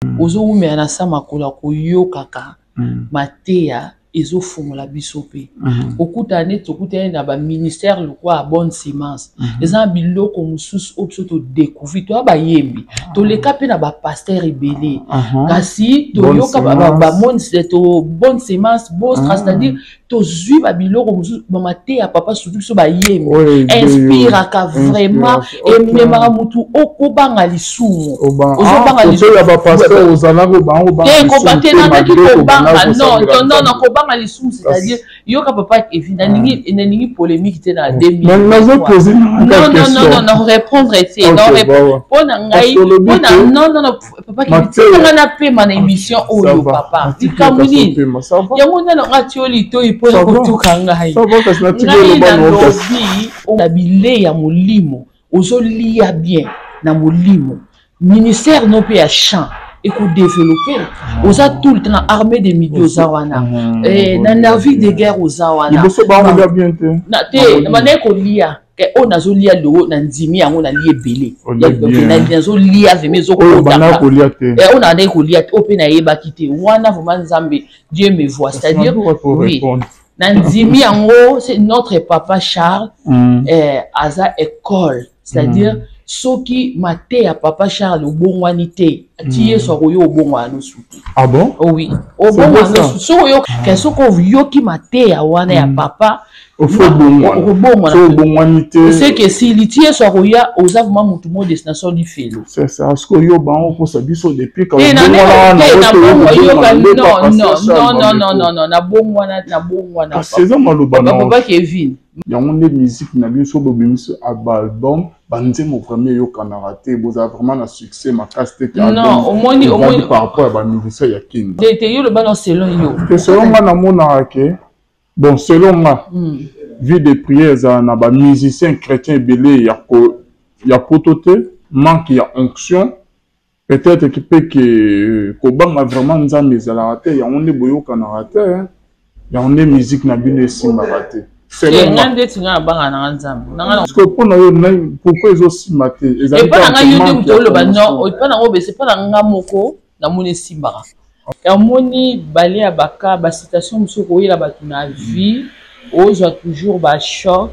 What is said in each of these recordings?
Ozowumela na sa makolo ya koyokaka mateya ezofungola biso mpe okutana neti okutani na baministère lokola ya bonne semence. Eza na biloko mosusu oyo biso todécouvrir, toya bayembi, toleka mpe na bapasteur ebele, kasi toyoka bonne semence bostra, c'est-à-dire tozwi babiloko mosusu, bamateya papa, surtout biso bayembi, inspiraka vraiment, ememaka motu okobanga lisumu. Ozobanga te, nandaki kobanga, non non non, kobanga lisumu, c'est-à-dire yoka papa Evi, nalingi polémique te na 2000. Non non non non, répondre te mpo na ngai, non non non, papa Kevin, tikanga napema na émission oyo. Papa, likambo nini yango? Nano nga tio litoi mpo ya kotuka ngai. Ngai nalobi na bilei ya molimo, ozolia bien na molimo, ministère no mpe ya champ ekodévelopper. Oza tout le temps na armée de midi, oza wana na navire de guerre, oza wana te. Bandaki kolia oyo nazolia lelo, na ndimi yango, nalia ebele, nazolia vraiment, ezokotaka oyo nabandaki kolia te, oyo mpe nayebaki te wana. Vraiment, Nzambe, Dieu me voit, c'est-à-dire oui, na ndimi yango. C'est notre papa Charles, aza école, c'est-à-dire soki mateya papa Charles obongwani te, ti Yesu akoyo, obongwana nosu te. Ah bon? Oh oui, obongwana nosu soki oyoka, soki oyoki mateya wana ya papa. Obongwani te. Seke esili, ti Yesu akoya, oza vraiment motu mo destination lifelo. C'est ça, parce que oyo bango kosa biso depuis. Non non non non non, nabongwana, nabongwana. Eza maloba. Papa Kevin. Yango nde musique na biso, bobimisi baalbum, banzembo vraiment eyokanaka te, bozala vraiment na succès makasi te. Non, omoni, omoni. Par rapport ya bamusicien ya Kini. Te te, yo loba no selon yo. Te, selon nga, namonaka ke, bon, selon nga, vie de prière ezala na bamusicien chrétien ebele ya poto te, manque ya onction peut-être mpe ke kobanga vraiment Nzambe ezalaka te. Yango nde boyokanaka te, yango nde musique na bino esimbaka te. Nga ndeti nga nabanga nanga Nzambe. Mpo na yo, pourquoi ezosimba te? Epa na ngai, yo nde moto oloba. Non, epa nango obese, epa na nga moko namoni esimbaka. Omoni bale ya baka basituation mosusu koyela bato na vie, ozwa toujours bachoc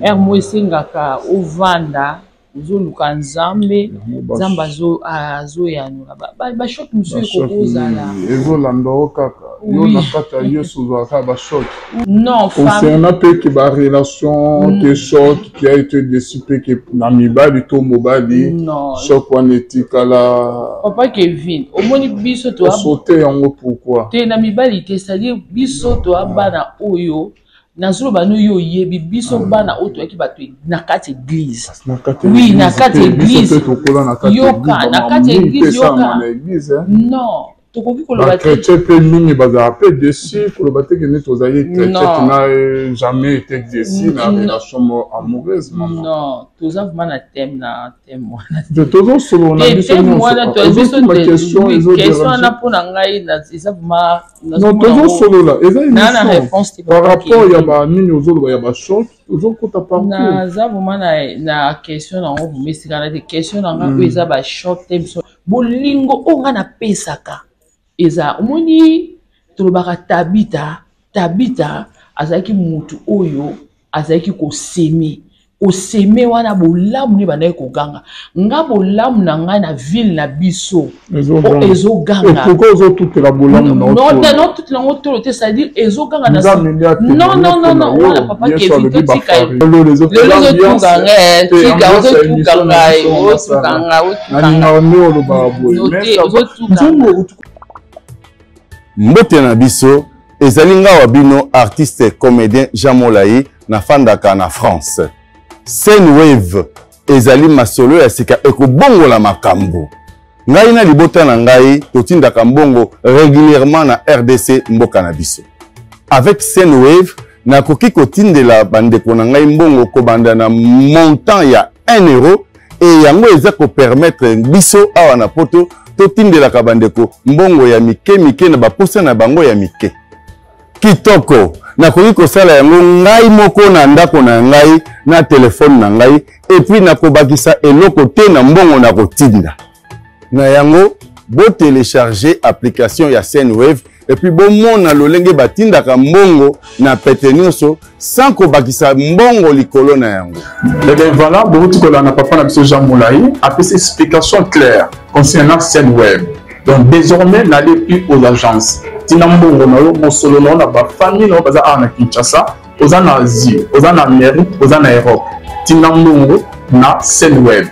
ere mo esengaka ovanda, ozoluka Nzambe, Nzambe azoyanola bachoc mosusu ekokozala. Ezolanda o kaka yo na kati ya Yesu, ozwaka bachoc. Non. Concernant mpe ke barelation ke choc qui a été déçu mpe ke na mibali to mobali, choc wana etikala. Papa Kevin, omoni biso. Osote yango pourquoi? Te, na mibali te, c'est-à-dire biso toa bana oyo nazoloba no, yo oyebi biso bana oyo toyaki bato na kati église. Oui, na kati église, yoka, na kati église, yoka, non, tokoki koloba. Chrétien mpe mingi bazala mpe déçu. Koloba te ke neti ozali chrétien, tu n'as jamais été déçu na relation amoureuse, mama. Non, toza vraiment na thème, na thème wana. Tozosolola na biso. Nyonso question wana, mpo na ngai eza vraiment. Non, tozosolola, eza émission par rapport ya banini ozoloba ya bachoc, ozokota partout. Naza vraiment na question nango vraiment esika na te. Question na ngai oyo eza bachoc te, biso bolingo oyo ngai napesaka eza, omoni, tolobaka Tabita. Tabita azalaki motu oyo azalaki kosemer, kosemer wana bolamu nde bandaki koganga. Nga bolamu na ngai na ville na biso ezoganga. Pourquoi ozotutela bolamu? Na notutela yango tolo te, c'est-à-dire ezoganga. Non non non non, wana papa Kevin, totika lelo, ezotuka ngai, tika, ozotuka ngai, ozotuka ngai. Nalingaka nde olobaka boye. Ozotuka. Mbote na biso, ezali ngawa bino artiste comédien Jean Molai, nafandaka na France. Sendwave ezali masolo ya sika ekobongola makambo. Ngai na libota na ngai totindaka mbongo régulièrement na RDC, mboka na biso. Avec Sendwave, nakoki kotindela bandeko na ngai mbongo kobanda na montant ya 1 euro, e yango eza kopermettre biso awa na poto totindelaka bandeko mbongo ya mike mike na baposa na bango ya mike. Kitoko, nakoki kosala yango ngai moko na ndako na ngai na telefone na ngai, et puis nakobakisa eloko te na mbongo na kotinda na yango. Bo telecharger application ya Sendwave et puis bomona lolenge batindaka mbongo na pete nyonso sans kobakisa mbongo likolo na yango. Eh bien voilà, bouti kolanda papa na biso Jean Moulayi apesi explication claire concernant Sendwave. Donc désormais n'allez plus aux agences. Tina mbongo na yo mosolo na yo na ba famille na yo baza awa na Kinshasa, oza na Asie, oza na Amérique, oza na Europe. Tina mbongo na Sendwave.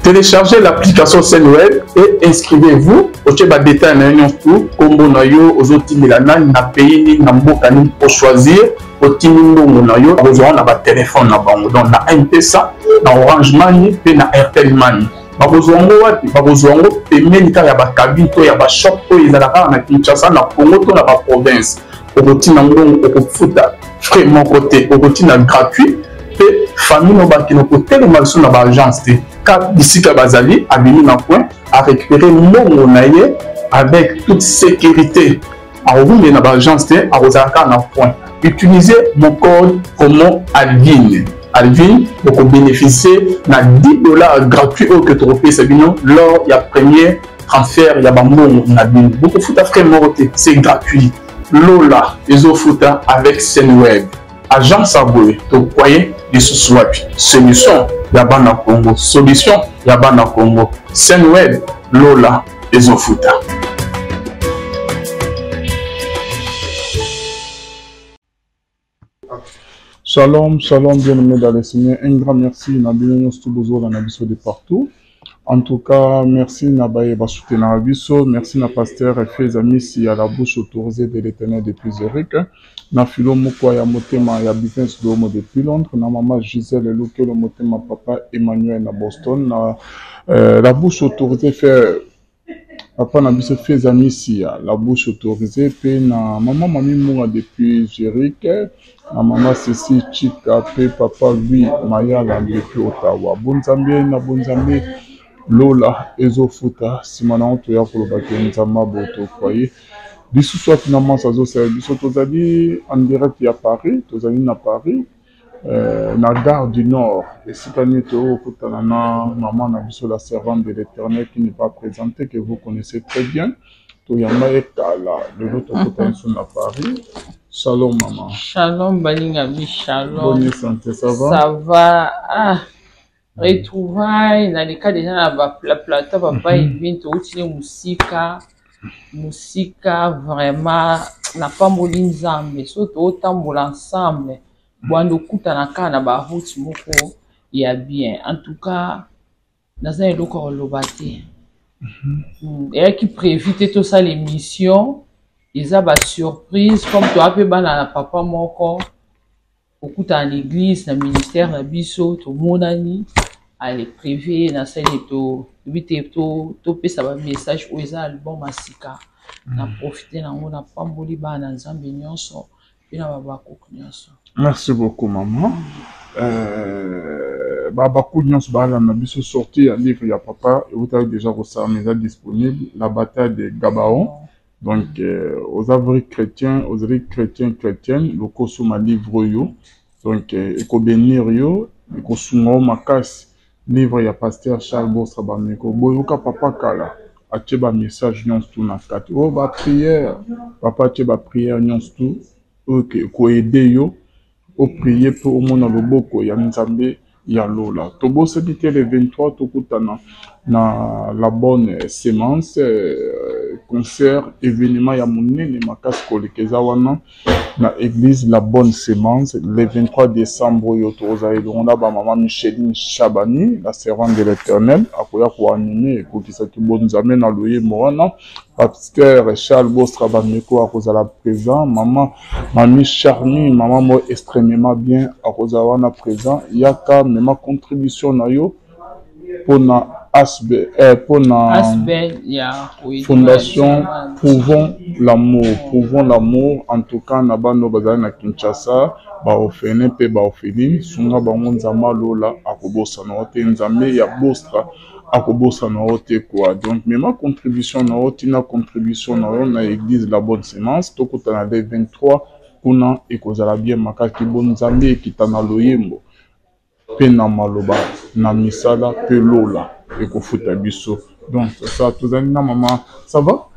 Téléchargez l'application Sendwave et inscrivez-vous. Otie ba détails na yo nyonso tout, kombo na yo, ozotindela nani, na pays nini, na mboka nini, ochoisir, otindi mbongo na yo, okozwa na ba téléphone na bango. Donc na M-Pesa, na Orange Money pe na Airtel Money. Bakozwa yango wapi? Bakozwa yango pembeni kaka ya ba cabine to ya ba shop oyo ezalaka kaka na Kinshasa, na Congo to na ba province. Okotinda mbongo, okofuta frais moko te, okotinda gratuit pe famille no bakende kotelema lisusu na ba agence te. Ka bisika bazali, abimi na coin, a récupérer mbongo na ye avec toute sécurité. Akokumbe na ba agence te, akozala kaka na coin. Utilisez mon code promo Alvin. Alvin, boko bénéficier na 10 $ gratuit oyo que tokopesa bino lors ya premier transfert ya ba mbongo na bino. Bokofuta frais moko te, c'est gratuit. Lola ezofuta avec Sendwave. Agence ya boye tokwaye lisusu wapi? Solution ya bana Congo, solution ya bana Congo. Sendwave, Lola ezofuta. Shalom, shalom, bien-aimés dans le Seigneur. Un grand merci na bino nyonso to bozola na biso de partout. En tout cas, merci na baye ba soutenir biso. Merci na pasteur Feza Misi à la bouche autorisée de l'Éternel depuis Zurich. Na Philo Mukwa ya motema ya business Domo depuis Londres. Na maman Gisèle Lukelo motema papa Emmanuel na Boston. Na la bouche autorisée fait papa na biso Feza Misi ya la bouche autorisée pe na maman Mami Munga depuis Zurich, na maman Cécile Chika pe papa Louis Mayala depuis Ottawa. Bonzambe na bonzambe Lola ezofuta sima na oto ya koloba ke nzamba boto foyer. Lisusu wapi na masa azosala biso tozali en direct ya Paris, tozali na Paris. Na gare du Nord, esika nini tokokutana na maman na biso la servante de l'Éternel qui n'est pas présentée, que vous connaissez très bien. Toyamba ye kala, lelo tokutana biso na Paris. Shalom maman. Shalom balingami, shalom. Bonne santé, ça va? Ça va. Ah, retrouvailles, na leka déjà na ba plateau papa Edwin, toutili musika. Musika vraiment na pamboli Nzambe, so totambola ensemble. Bwando kutana kaka na ba route moko ya bien. En tout cas, naza eloko ya koloba te. Eyaki prévu te tosala émission, eza ba surprise comme toa pe bana na papa moko okutana na église na ministère na biso tomonani ale privé na sali to bite to topesa ba message oyo eza album masika. Na profiter nango na pamboli bana na Nzambe nyonso pe na babakuku nyonso. Merci beaucoup maman. Babakuku nyonso bala na biso sortie ya livre ya papa eutaki déjà kosala mais eza disponible, La bataille de Gabaon. Donc oza vrai chrétien, ozali chrétien chrétienne lokoso ma livre oyo. Donc ekobénir yo, ekosunga yo makasi. Livre ya pasteur Charles Bostra Bameko. Boyoka papa kala atie ba message nyonso tout na kati. Oh ba prière, papa atie ba prière nyonso tout oyo ko aider yo au prier pe omona loboko ya Nzambe ya Lola. Tobosani te le 23 tokutana na la bonne semence, concert événement ya monene makasi koleka eza wana na église la bonne semence le 23 décembre oyo tokozala elongo na ba mama Micheline Chabani la servante de l'Éternel akoya ko animer ekokisaki bonzambe na loyembo wana. Pasteur Charles Bostra Bameko akozala présent, maman Mami Charmy, maman moi extrêmement bien akozala wana présent. Yaka mema contribution na yo pona ASB pona ASB ya koyeba Fondation ya Prouvons l'amour, Prouvons l'amour. En tout cas na bano bazali na Kinshasa ba orphelin pe ba orpheline sunga bango Nzambe alola akobosana yo te, Nzambe ya Bostra akobosana yo te quoi. Donc mema contribution na yo, tina contribution na yo na église la bonne semence, tokutana le 23 kuna ekozala bien makasi. Bo Nzambe ekita na loyembo pe na maloba na misala pe lola. Ekofuta biso. Donc ça tozali na mama, ça va?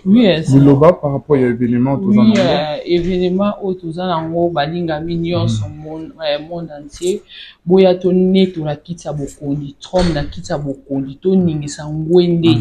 Oui, liloba par rapport ya événement toza oui, euh, événement oyo toza nango, balingami nyonso, monde entier, boya tonetola kiti ya bokonzi, trône na kiti ya bokonzi, toningisa ngwende.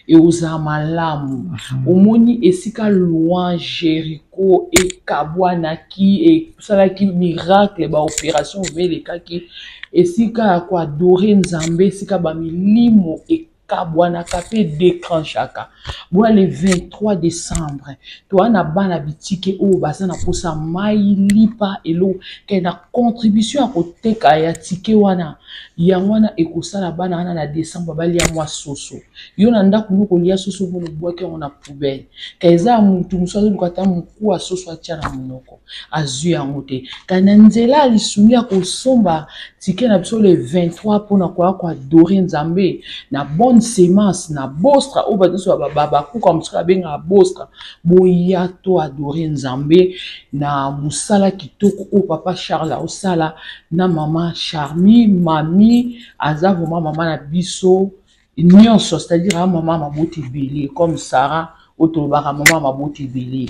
Ekozala malamu. Omoni esika louange Jericho ekabwanaki, esalaki miracle, baopération oyo elekaki, esika ya koadorer Nzambe, esika bamilimo ekabwanaka mpe déclenchaka. Boya le 23 décembre, toa na bana bitike oyo baza na mposa mai, lipa, eloko ke na contribution ya koteka ya tike wana. Yango wana ekosala bana wana na décembre balia mwa soso. Yo na ndako no kolia soso, mona obwaki yango na poubelle, ka eza ya motu mosusu azoluka ata mokuwa soso atia na monoko, azwi yango te. Ka na nzela ya lisungi ya kosomba tike na biso le 23 mpona koya koadorer Nzambe na Bonne Semence na Bostra, oyo bato nyonso bakuka mosusu babengaka Bostra. Boya to adorer Nzambe na mosala kitoko oyo papa Charles aosala na mama Charmi. Mami aza vraiment mama na biso nyonso, c'est-à-dire a mama maboti ebele comme Sarah oyo tolobaka, mama maboti ebele.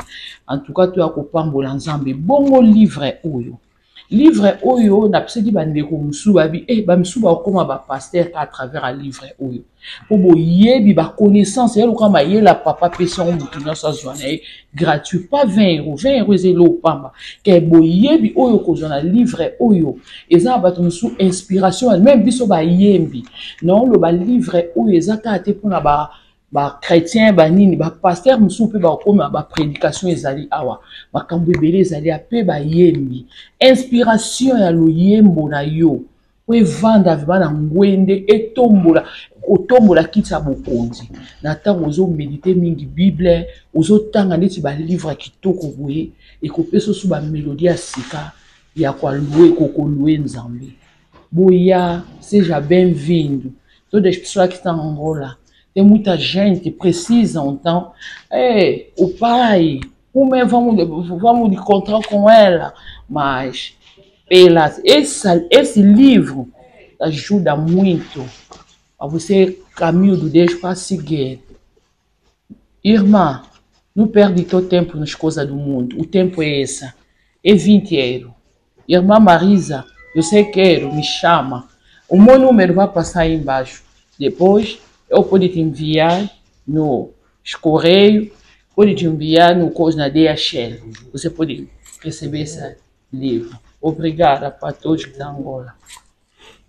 En tout cas, toya kopambola Nzambe. Bongo livre oyo, livre oyo napesaki bandeko mosusu, babi eh, bamisusu bakokóma bapasteur à travers ya livre oyo, mpo boyebi baconnaissance ya lokola mayela papa apesi yango, motu nyonso azwa na ye gratuit, pas 20 euro. 20 euro eza eloko pamba. Ke boyebi oyo kozwa na livre oyo eza na bato mosusu inspiration, même biso bayembi. Naoloba livre oyo eza kaka te mpona ba bachrétien, banini, bapasteur mosusu mpe bakokoma baprédication. Ezali awa makambo ebele ezali ya mpe bayembi, inspiration ya loyembo na yo po evanda vraiment na ngwende, etombola, kotombola kiti ya bokonzi. Na ntango ozoméditer mingi Bible, ozotanga neti balivre ya kitoko boye, ekopesa osu bamélodie ya sika ya kolouer, kokolouer Nzambe. Boya, seja bem-vindo todas as pessoas que estão em Angola. Tem muita gente precisa, então, hey, o pai, como é, vamos encontrar com ela, mas pela esse livro ajuda muito a você caminho do Deus para seguir. Irmã, não perde teu tempo nas coisas do mundo. O tempo é esse. É 20 euros. Irmã Marisa, eu sei quero, me chama. O meu número vai passar aí embaixo. Depois, eu posso te enviar no correio, pode te enviar no coisa na DHL. Você pode receber esse livro. Obrigada para todos que estão em Angola.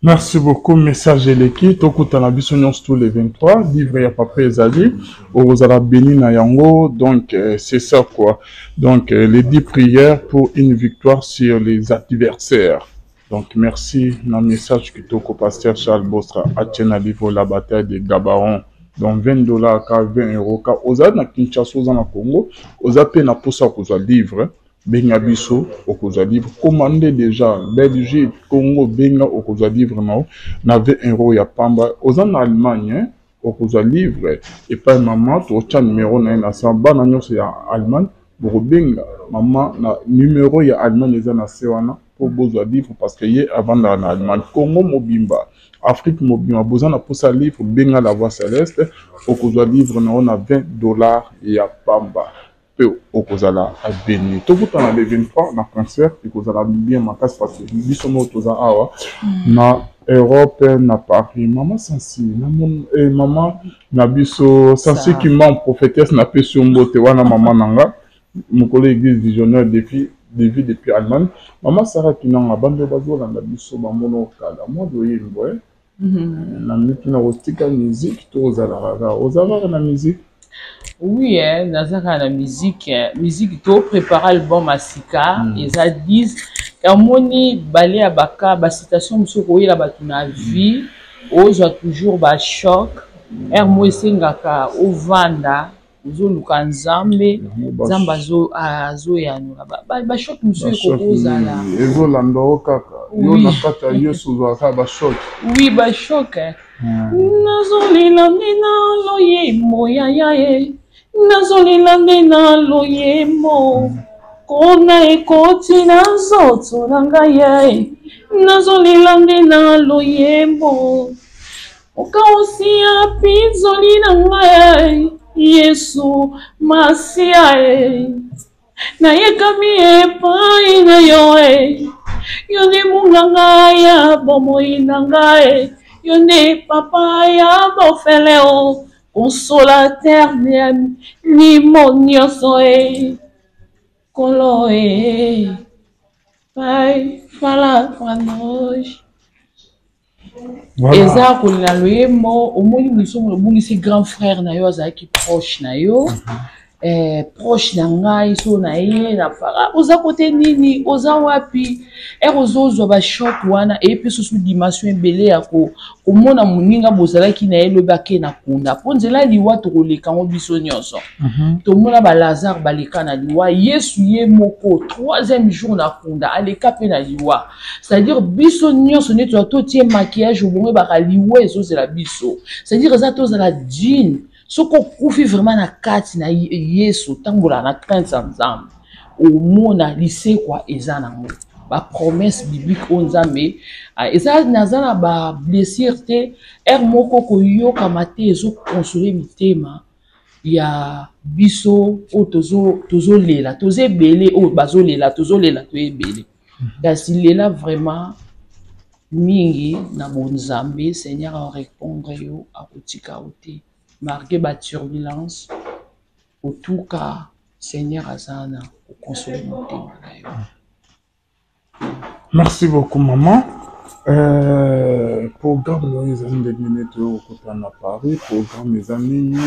Merci beaucoup, message eleki. Tokutana biso nyonso tous les 23. Livre ya papa ezali, okozala béni na yango. Donc c'est ça quoi. Donc les 10 prières pour une victoire sur les adversaires. Donc merci na message kitoko pasteur Charles Bostra atie na livre La bataille de Gabaon. Donc 20 $ ka 20 € ka. Oza na Kinshasa, oza na Congo, oza mpe na mposa kozwa livre, benga biso, okozwa livre. Commande déjà, Belgique, Congo, benga, okozwa livre na yo na 20 € ya pamba. Oza na Allemagne, hein? Okozwa livre epai mama, totya numero na ye na se. Bana nyonso ya Allemagne, bokobenga mama na numero ya Allemagne eza na se wana mpo bozwa livre, parce que ye avandaka na Allemagne. Congo mobimba, Afrique mobimba, boza na mposa livre, benga La Voix Céleste, okozwa livre na yo na 20 $ ya pamba mpe okozala béni. Tokutana le 23 na concert, ekozala bien makasi parce que biso moko toza awa na Europe, na Paris. Mama Sansi na mama na biso Sansi Kimam, prophétesse, napesi yo mbote wana, mama na nga mokolo église visionnaire depuis depuis depuis Allemagne. Mama Sara Kinanga, bando bazolanda biso, bamona okala mwa loyembo na miki na kotika musique to ozala kaka, oza kaka na musique? Oui, eh, naza kaka na musique. Musique, to prépare album ya sika. Eza 10. Omoni bale ya baka basitation mosusu koyela bato na vie, ozwa toujours bachoc ere mo esengaka ovanda, ozoluka Nzambe, Nzambe azoyanola bachoc mosusu ekokozala. Ezolanda o kaka yo na kati ya Yesu, ozwaka bachoc. Oui, bachoc. Nazolela nde na loyembo yaya ye, nazolela nde na loyembo, kona ekoti na nzoto na ngai ye, nazolela nde na loyembo. Okausi ya pinzoli na ngai Yesu Masiya e Nayekami epai na yo e Yo nde monganga ya bomoi na ngai Yo nde papa ya bofele o Consolateur ya milimo nyonso e Nkolo e Pai fala pra nós. Voilà. Eza kolela loyembo omoni lisumu obungisi grand frère na yo azalaki proche na yo mm -hmm. eh, proche na ngai so na ye na fara oza kote nini oza wapi ere ozozwa bachoc wana eyepi susu dimension ebele ya komona moninga bozalaki na ye lobi ake na kunda mpo nzela liwa tokoleka yango biso nyonso mm -hmm. tomona balazare baleka na liwa yesu ye moko troisième jour na kunda aleka mpe na liwa c'est-à-dire biso nyonso nde toza totie maquillage obongo ebaka liwa ezozela biso c'est-à-dire eza tozala digne soki okufi vraiment na kati na yesu otambola na crainte ya nzambe omona lisekwa eza nango bapromesse biblique oyo nzambe ah, eza naza na bablessure te heure moko koyokama te ezokonsole mitema ya biso oyo tozolela toza ebele oyo bazolela tozolela to ebele kasi lela vraiment mingi na bonzambe seigneur arépondre yo akotika yo te malgré ba turbulence otuka seigneur aza na kokonsole motema na yo. Merci beaucoup maman. Euh, programme oyo ezali ndenge nini toyo kokutana na Paris programme eza nini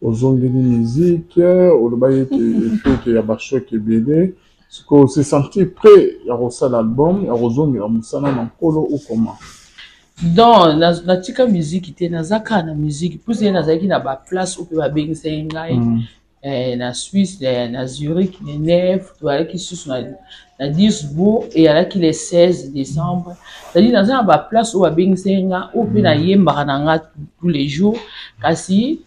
ozongeli musique olobaki ete efeke ya bachoc ebele sikoyo se sentir prêt ya kosala album ya kozongela mosala na nkolo ou comment donc natika musique te naza kaka na musique puisque nazalaki na baplace oyo mpe babengisaki ngai mm. eh, na Suisse eh, na Zurich Genève toyalaki susu na, na Duisbourg eyalaki le 16 décembre c'est-à-dire naza na baplace oyo babengisaki nga oyo mpe nayembaka na nga tous les jours kasi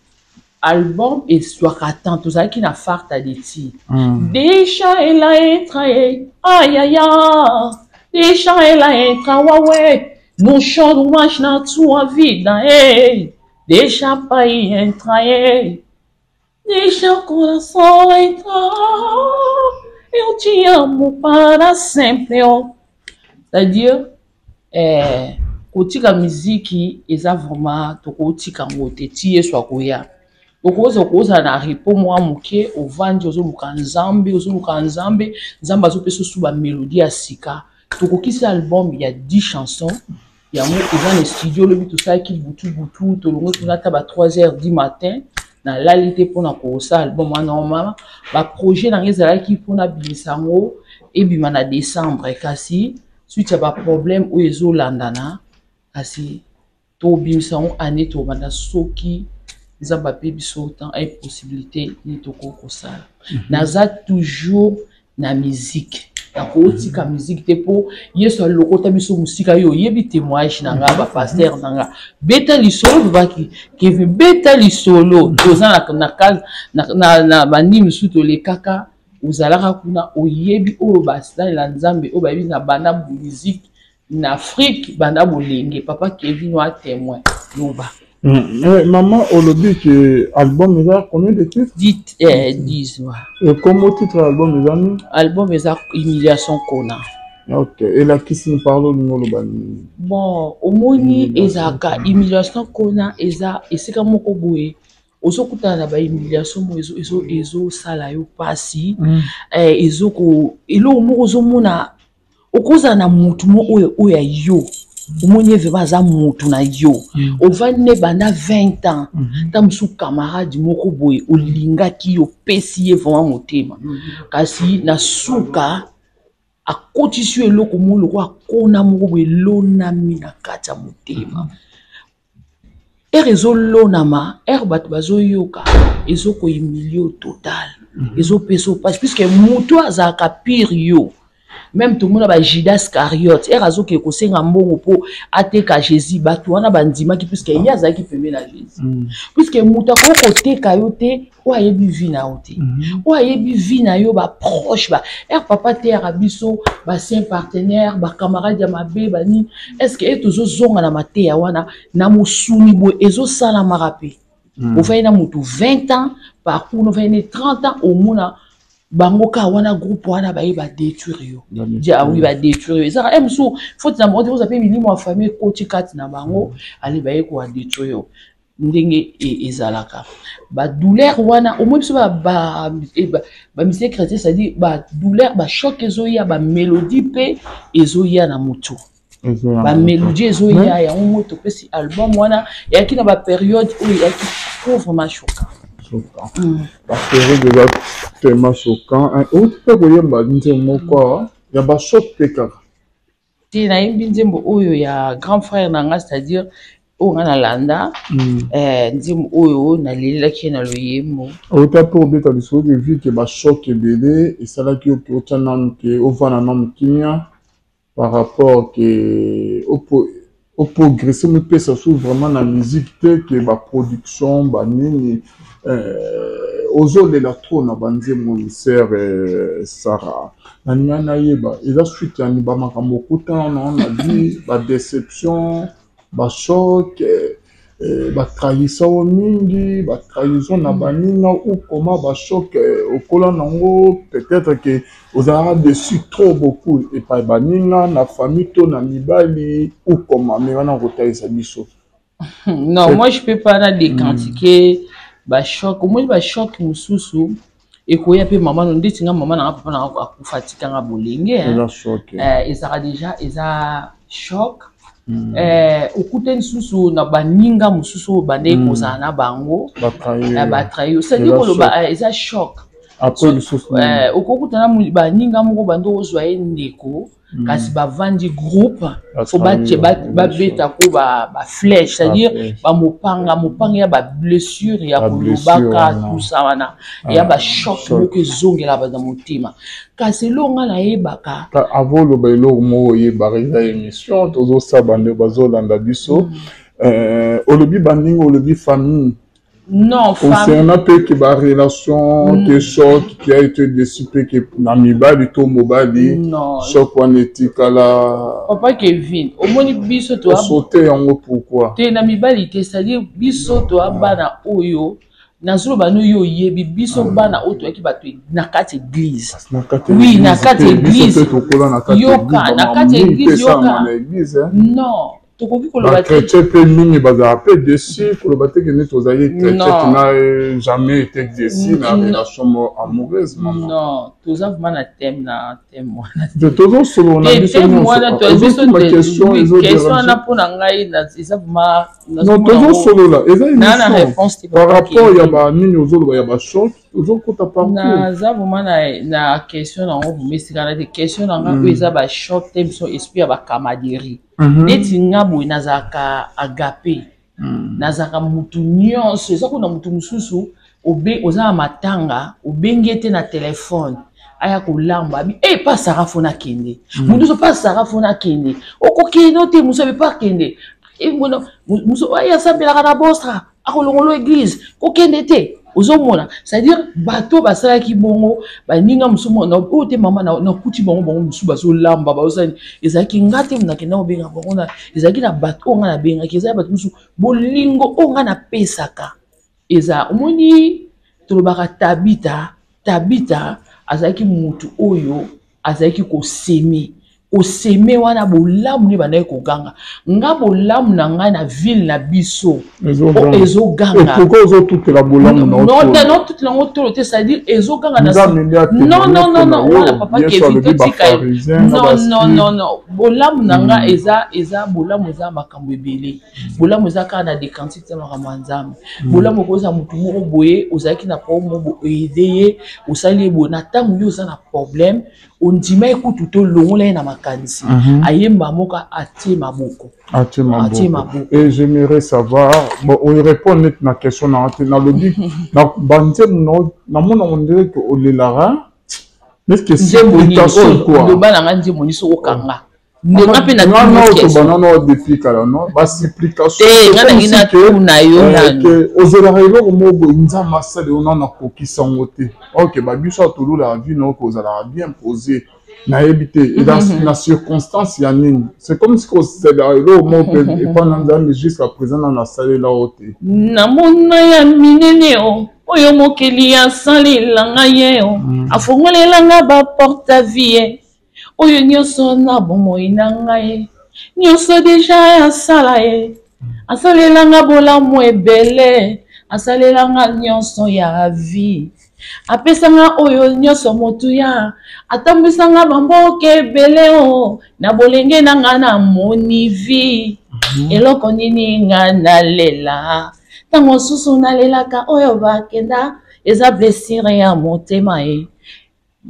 album eswaka temps tozalaki na farta de ti mm. deixa ela entra e ayaya deixa ela entra wawe não choro mais na tua vida ei deixa pai entra ei Deixa o coração entrar, eu te amo para sempre. Oh. C'est-à-dire, eh, kotika miziki eza vraiment tokotika yango te ti yesu akoya okoza okozala na repos mwa moke ovandi ozoluka nzambe ozoluka nzambe nzambe azopesa osu bamelodie ya sika tokokisi album ya 10 chansons yango eza na studio lobi tosalaki butu butu tolongwe kuna ata ba 3 heures du matin nalali te mpona kosala album wana normalement baprojet na ngai ezalaki mpona bimisa yango ebima na décembre kasi suite ya baproblème oyo ezolandana kasi tobimisa yango année tobanda soki nzambe ape biso temps ay possibilité nini tokoki kosala mhm. naza toujours na musique nakotika mhm. musique te mpo yesu alokota biso mosika yo oyebi témoignage na nga bapaster na nga beta lisolo vivaki kevin beta lisolo toza na banini mosusu tolekaka ozalaka kuna oyebi oyo basalela nzambe oyo bayebi na banda musique na Afrique banda bolenge papa Kevin wa témoin loba. Mm. Eh, maman olobi que album eza combien de titres? 10 eh, 10 ouais. Et comme titre album eza nini? Album eza humiliation kona. Ok, elakisi ni parle olingi oloba nini? Bon, omoni ezalaka humiliation kona eza esika moko boye ozokutana na bahumiliation moko ezosala yo mpasi mm. eh, ezoko eloko moko ozomona okozala na mutu mo oyo oyo ya yo omoni ye vraimen aza mutu na yo mm. ovandi ne banda 20 ans mm -hmm. ta mosusu camarade moko boye olingaki yo opesi ye vraimen motema mm -hmm. kasi na suka akotisi yo eloko moko lokola kona moko boye elonami na kati ya motema mm -hmm. Heure ezolonama, heure bato bazoyoka, ezokohumilie yo total. Mhm. Ezopesa yo mpasi puisque moto azalaka pire yo. Même tomona ba Judas Iscariote, ere azokende kosenga mbongo mpo ateka Jésus, bato wana bandimaki puisque ye azalaki pembe na Jésus. Puisque moto akoki koteka yo te oyo ayebi vie na yo te. Oyo ayebi vie na yo, baproche ba ere papa teyaka biso basaint partenaire, bacamarade ya mabe banini. Est ce que e tozozonga na mateya wana na mosuni boye ezosalamaka mpe? Ofandi na motu 20 ans, parcours ofandi ne 30 ans, omona bango kaka wana groupe wana baye badétruire yo. Dia oui, badétruire yo. Ezaka e mosusu faute na bango te, oza mpe milimo ya famille ekoti kati na bango, ale baye koadétruire yo. Ndenge ezalaka badouleur wana, omoi biso bamisien chrétien, c'est-à-dire badouleur, bachoc ezoya, bamélodie mpe ezoya na motu, bamélodie ezoya. Yango mo topesi album wana eyaki na bapériode oyo eyaki trop vraiment choquant. Choquant, bapériode eza tellement choquant. Outi mpe koyemba nzembo moko ya bachoc mpe kaka. Te, nayembi nzembo oyo ya grand frère na nga, c'est-à-dire oyo nga nalanda, nzembo oyo nalelelaki ye na loyembo. Outa mpe obeta lisolo ke vu ke bachoc ebele esalaki yo ke otya nanu ke ovanda nanu kimia par rapport ke oprogresse, mipesa su vraiment na musique te, ke baproduction banini, ozolela trop na banzembo. Sœur Sara, nalingai nayeba eza suite ya bamakambo okutana nango na vie, badéception, bachoc, batrahisa yo mingi, batrahison na baninga ou comment, bachoc okola nango, peut-être ke ozalaka déçu trop beaucoup epai baninga na famille to na mibali ou comment, mais wana kotalisa biso. Non, moi je peux pas na décantiquer bachoc. Omoni, bachoc mosusu ekoya mpe mama no, ndeti nga mama nanga, papa nanga akufa, atikanga bolenge. Ezalaka déjà eza choc. Okutani lisusu na baninga mosusu oyo bandeki kozala na bango, batrahir, c'est-à-dire koloba eza choc. Okokutana baninga moko bando ozwa ye ndeko, kasi bavandi groupe fo babetako baflèche, c'est-à-dire bamopanga mopanga ya bablessure ya kolobaka, tusa wana ya bachoc moko ezongela bato na motema. Kasi eloko nga nayebaka Avant oloba eloko moko oyebaka, eza émission tozosala, bandeko bazolanda biso. Olobi baninga, olobi famille. Non. Concernant mpe ke barelation, ke choc qui a été déçu mpe ke na mibali to mobali, choc wana etikala. Papa Kevin, omoni biso Osote yango pourquoi? Te, na mibali te. C'est-à-dire biso toa bana oyo nazoloba no, yo oyebi biso bana oyo toyaki bato na kati église. Oui, na kati église, yoka, na kati église, yoka, non, tokoki koloba. Bachrétien mpe mingi bazala mpe déçu. Koloba te ke neti ozali chrétien, tu n'as jamais été déçu na relation amoureuse, mama. Non, toza vraiment na thème wana. Tozosolola na biso. Nyonso question wana mpo na ngai eza vraiment Non, tozosolola, eza émission par rapport ya banini ozoloba ya bachoc, ozokota partout. Naza vraiment na question nango vraiment esika na te. Question na ngai oyo eza bachoc te, biso esprit ya bacamaraderie. Neti nga boye nazalaka agape, nazalaka mutu nyonso. Eza kuna mutu mosusu oza na matanga, obengi ye te na telefone aya kolamba, abi e pa Sara fo nakende. Motu so pa Sara fo nakende, okokende te. Mosu abi pa kende, mosu oyo asambelaka na Bostra akolongolo église, kokende te. Ozomona, c'est-à-dire bato basalaki bongo, baninga mosusu oyo te, mama, nakuti bango, bango mosusu bazolamba, bazosala. Ezalaki nga te nakenda kobenga bango, ezalaki na bato oyo nga nabengaki, ezalaki bato mosusu. Bolingo oyo nga napesaka eza, omoni, tolobaka Tabita. Tabita azalaki mutu oyo azalaki kosemer, kosemer wana bolamu nde bandaki koganga. Nga bolamu na ngai na ville na biso ezoganga. Ozotutela bolamu? Naotutela yango tolo te, c'est-à-dire ezoganga. Non, non, non, non, wana papa Kevin, totika. Non, non, non, non, bolamu na nga eza bolamu, eza makambo ebele. Bolamu eza kaka na décantique te, makambo ya Nzambe. Bolamu okozala motu moko boye ozalaki na problème moko boye, oaider ye, osali ye boye na ntango yo oza na problème, ondima ye kutu te, olongola ye na makanisi. Ayemba moko atie maboko. Atie maboko. Et j'aimerais savoir, bon, orépondre neti na question na te. Nalobi na banzembo namona on dirait ke olelaka. Nzembo nini oyo? Loba na nga nzembo nini soki okanga ndenga mpe na depuis kala no basupplication te. Nga nangi natuna yo eh, nanu. Ozelaka eloko moko boye, Nzambe asala yo, nanu akokisa yango te. Ok, babiso atololaka vie na oke, ozalaka bien posé, nayebi te na circonstance ya nini. C'est comme si kozelaka eloko moko mpe epa na Nzambe, jusqu'à présent nanu asalela yo te. Namona ya minene o oyo mokili asalela ngai ye o afongolela nga baporte vie oyo nyonso na bomoi na ngai, nyonso deja asala ye. Asalelanga bolamu ebele, asalelanga nyonso ya vie, apesanga oyo nyonso motuya, atambwisanga bamboka ebele o na bolenge na nga namoni vie. Eloko nini nga nalela? Ntango mosusu nalelaka oyo bakenda, eza blessure ya motema ye.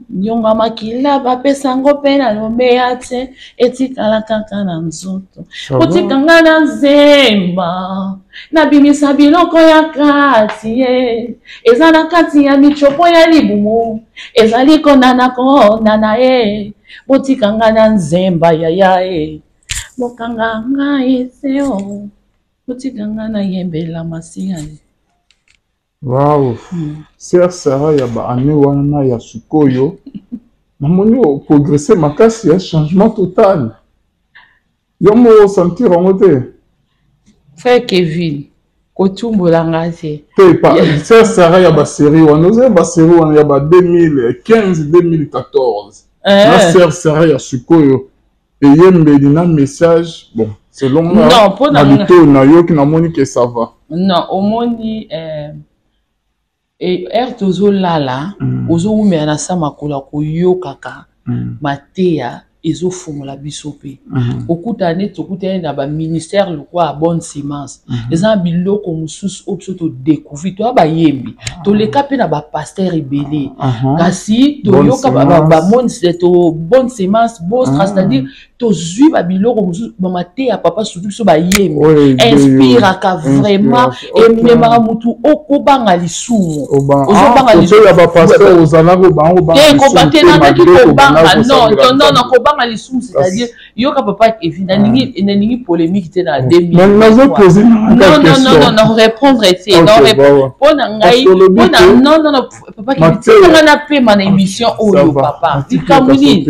Nyonga makila bapesango mpe na lomeya te, etikala kaka na nzoto. Kotika nga na nzemba, nabimisa biloko ya kati ye, eza na kati ya michopo ya libumu, ezali konana konana ye. Botika nga na nzemba yaya ye, bokanga ngai te o, botika nga nayembela masiya ye. Wow. Sœur Sarah ya ba année wana na ya sikoyo, namoni oprogresse makasi ya changement total. Yo moko osentir yango te? Frère Kevin, kotumbola nga te. Te pa sœur Sarah ya basérie wana, ozali basérie wana ya ba 2015 2014 na sœur Sarah ya sikoyo, eyembeli na message, bon, selon nga na litoyi nayoki, namoni ke ça va. Non, omoni heure tozolala, ozowumela na sa makolo ya koyokaka mateya, ezofungola biso mpe okutana neti okutani na baministère lokola ya Bonne Semence. Eza na biloko mosusu oyo biso todécouvrir, toya bayembi, toleka mpe na bapasteur ebele, kasi toyoka Bonne Semence bostra, c'est-à-dire tozwi babiloko mosusu, bamateya papa, surtout biso bayembi, inspiraka vraiment, ememaka motu okobanga lisumu. Ozobanga te, nandaki kobanga, non non non, kobanga lisumu, c'est-à-dire yoka papa Evi, nalingi nalingi polémique te na 2000. Non non non non, répondre te mpo na ngai, mpona non non non, papa Kevin, tika nga napema na émission oyo. Papa, likambo nini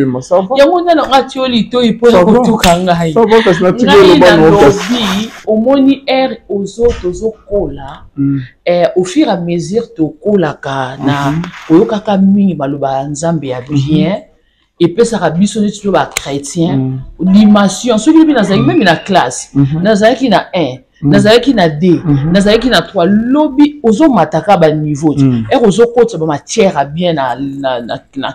yango nano nga tio litoi mpona kotuka ngai? Ngai nalobi, omoni heure ozo tozokola, au fur et à mesure tokolaka na koyokaka mingi maloba ya Nzambe ya bien, epesaka biso neti to bachrétien dimension. Soki lobi nazalaki même na classe, nazalaki na 1, nazalaki na 2, nazalaki na 3, lobi ozomataka baniveau te. Heure ozokotisa bamatière ya bien na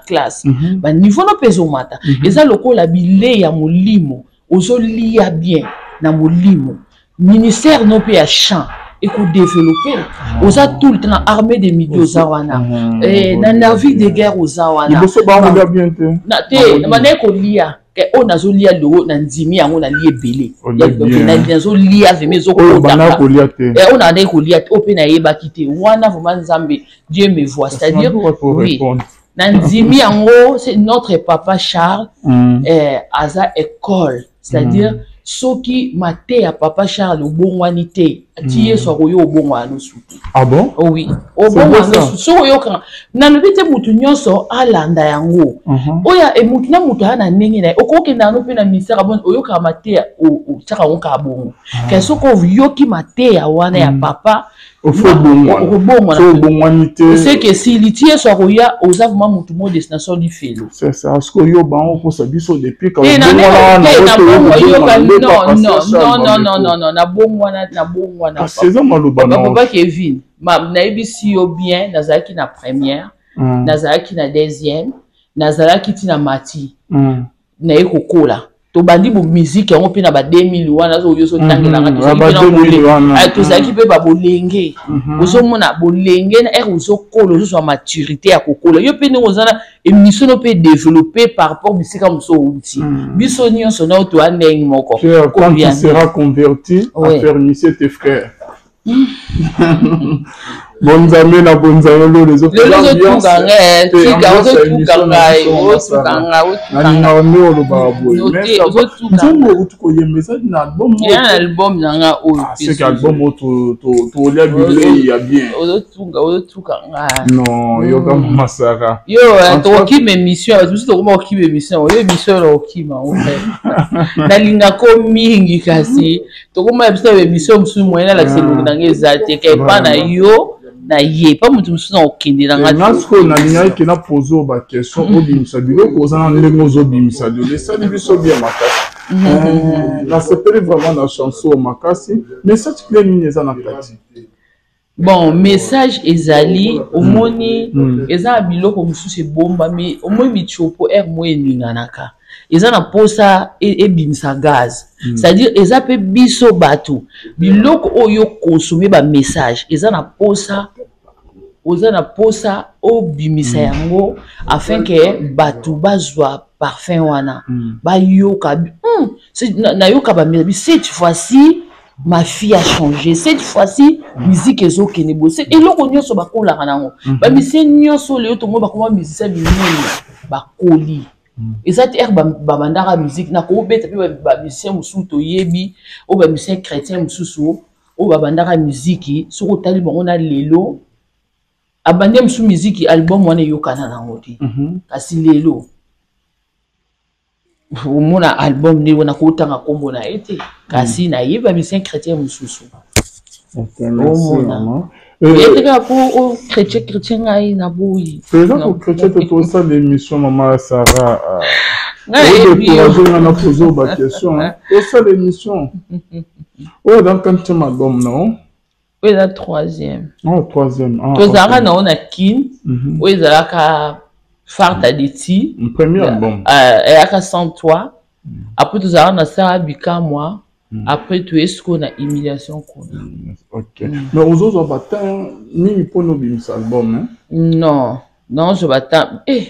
classe, baniveau no mpe ezomata. Eza lokola bilei ya molimo, ozolia bien na molimo, ministère no mpe ya chant ekodéveloppe. Oza tout le temps na armée de midi, oza wana na navire de guerre, oza wana. Te, bandaki kolia oyo nazolia lelo, na ndimi yango, nalia ebele, nazolia vraiment, ezokotaka oyo nabandaki kolia te, oyo mpe nayebaki te wana. Vraiment, Nzambe, Dieu me voit, c'est-à-dire oui, na ndimi yango. C'est notre papa Charles, aza école, c'est-à-dire soki mateya papa Charles obongwani te, ti Yesu akoyo, obongwana nosu te. Ah bon? Oh oui, obongwana nosu. Soki oyokanga, nalobi te motu nyonso alanda yango oyo, motu na motu aya na ndenge na ye. Okokenda yango mpe na misaka bon, oyokaka mateya, otiaka yango kaka bongo. Ke soki oyoki mateya wana ya papa, obongwani te. Seke esili, ti Yesu akoya, oza vraiment motu mo destination lifelo. C'est ça, parce que oyo bango okosa biso depuis. Non, nabongwana, nabongwana. Eza maloba. Papa Kevin, nayebisi yo bien, nazalaki na première, nazalaki na deuxième, nazalaki ntina mati, naye kokola, tobandi bomusike yango mpe na ba 2000 wana oyo ozotangelanga, tozalaki mpe babolenge. Ozomona bolenge na heure ozokola, ozozwa maturité ya kokola. Yo mpe ndenge oza na émission no mpe développé par rapport bisika mosusu outi, biso nyonso na oyo toya ndenge moko. Quand tu seras converti, affermissez tes frères. Bonzambe na bonzambe lolo ezotuka ngai tika ozotuka ngai otuka ngai nalingaka nde olobaka boye nzembo outi koyemba eza na album ya na album na nga oyo ah, seke album oyo tolia bilei ya bien ozotuka ozotuka ngai non yoka mm. mama Sara yo eh, tokokima émission bato mosusu tokoma kokima émission oyo émission oyo okima nalingako mingi kasi tokoma biso na émission mosusu moyen nalakisa elongi na ngai eza te ka epa na yo na ye pa moto mosusu na kokende na ngai nga sikoyo nalingaki ke na pose oyo baquestion obimisa biloko oza na ndenge ozobimisa lelo esali biso bien makasi eh, nasepeli vraiment na chanson oyo makasi message cle nini eza na kati bon message ezali omoni mm. eza na biloko mosusu ebombami omoni mitiopo aire moi eninganaka eza na mposa e, ebimisa gaz mm. c'est-à-dire eza mpe biso bato biloko oyo konsome bamessage eza na mposa oza na mposa obimisa mm. yango afin ke bato bazwa parfum wana mm. bayoka mm, nayoka bamisa cette fois-ci ma fille a changé cette fois-ci musique ezokende boye eloko nyonso bakolaka nango mhm. bamisie nyonso lelo tomoni bakoma musicien minene bakoli mhm. eza te ere babandaka musique nakobeta mpe bamusicien mosusu toyebi oyo bamusicien chrétien mosusu oyo babandaka miziki soki otali bango na lelo abandi mosusu miziki album wana eyokana nango te mhm. kasi lelo omona album nde wana kotanga nkombo na ye te kasi mm. nayebi bamisien chrétien mosusu omona ete kaka po o chrétien chrétien ngai naboyi eza ko chrétien te tosala émission mama ya sara odécourage nga na pose ba question tosala émission oyo eza quantième album non oyo eza troisième oh, troisième ah, tozalaka okay. nango na kin mhm. oyo ezalaka farta de ti premier album euh, eyaka sans toi mm. après tozalaka na sara bikamwa mm. après toye sikoyo na humiliation kuna mm, ok mm. mais ozozwa batemp mingi mpona obimisa album hein? non naozwa batemp eh.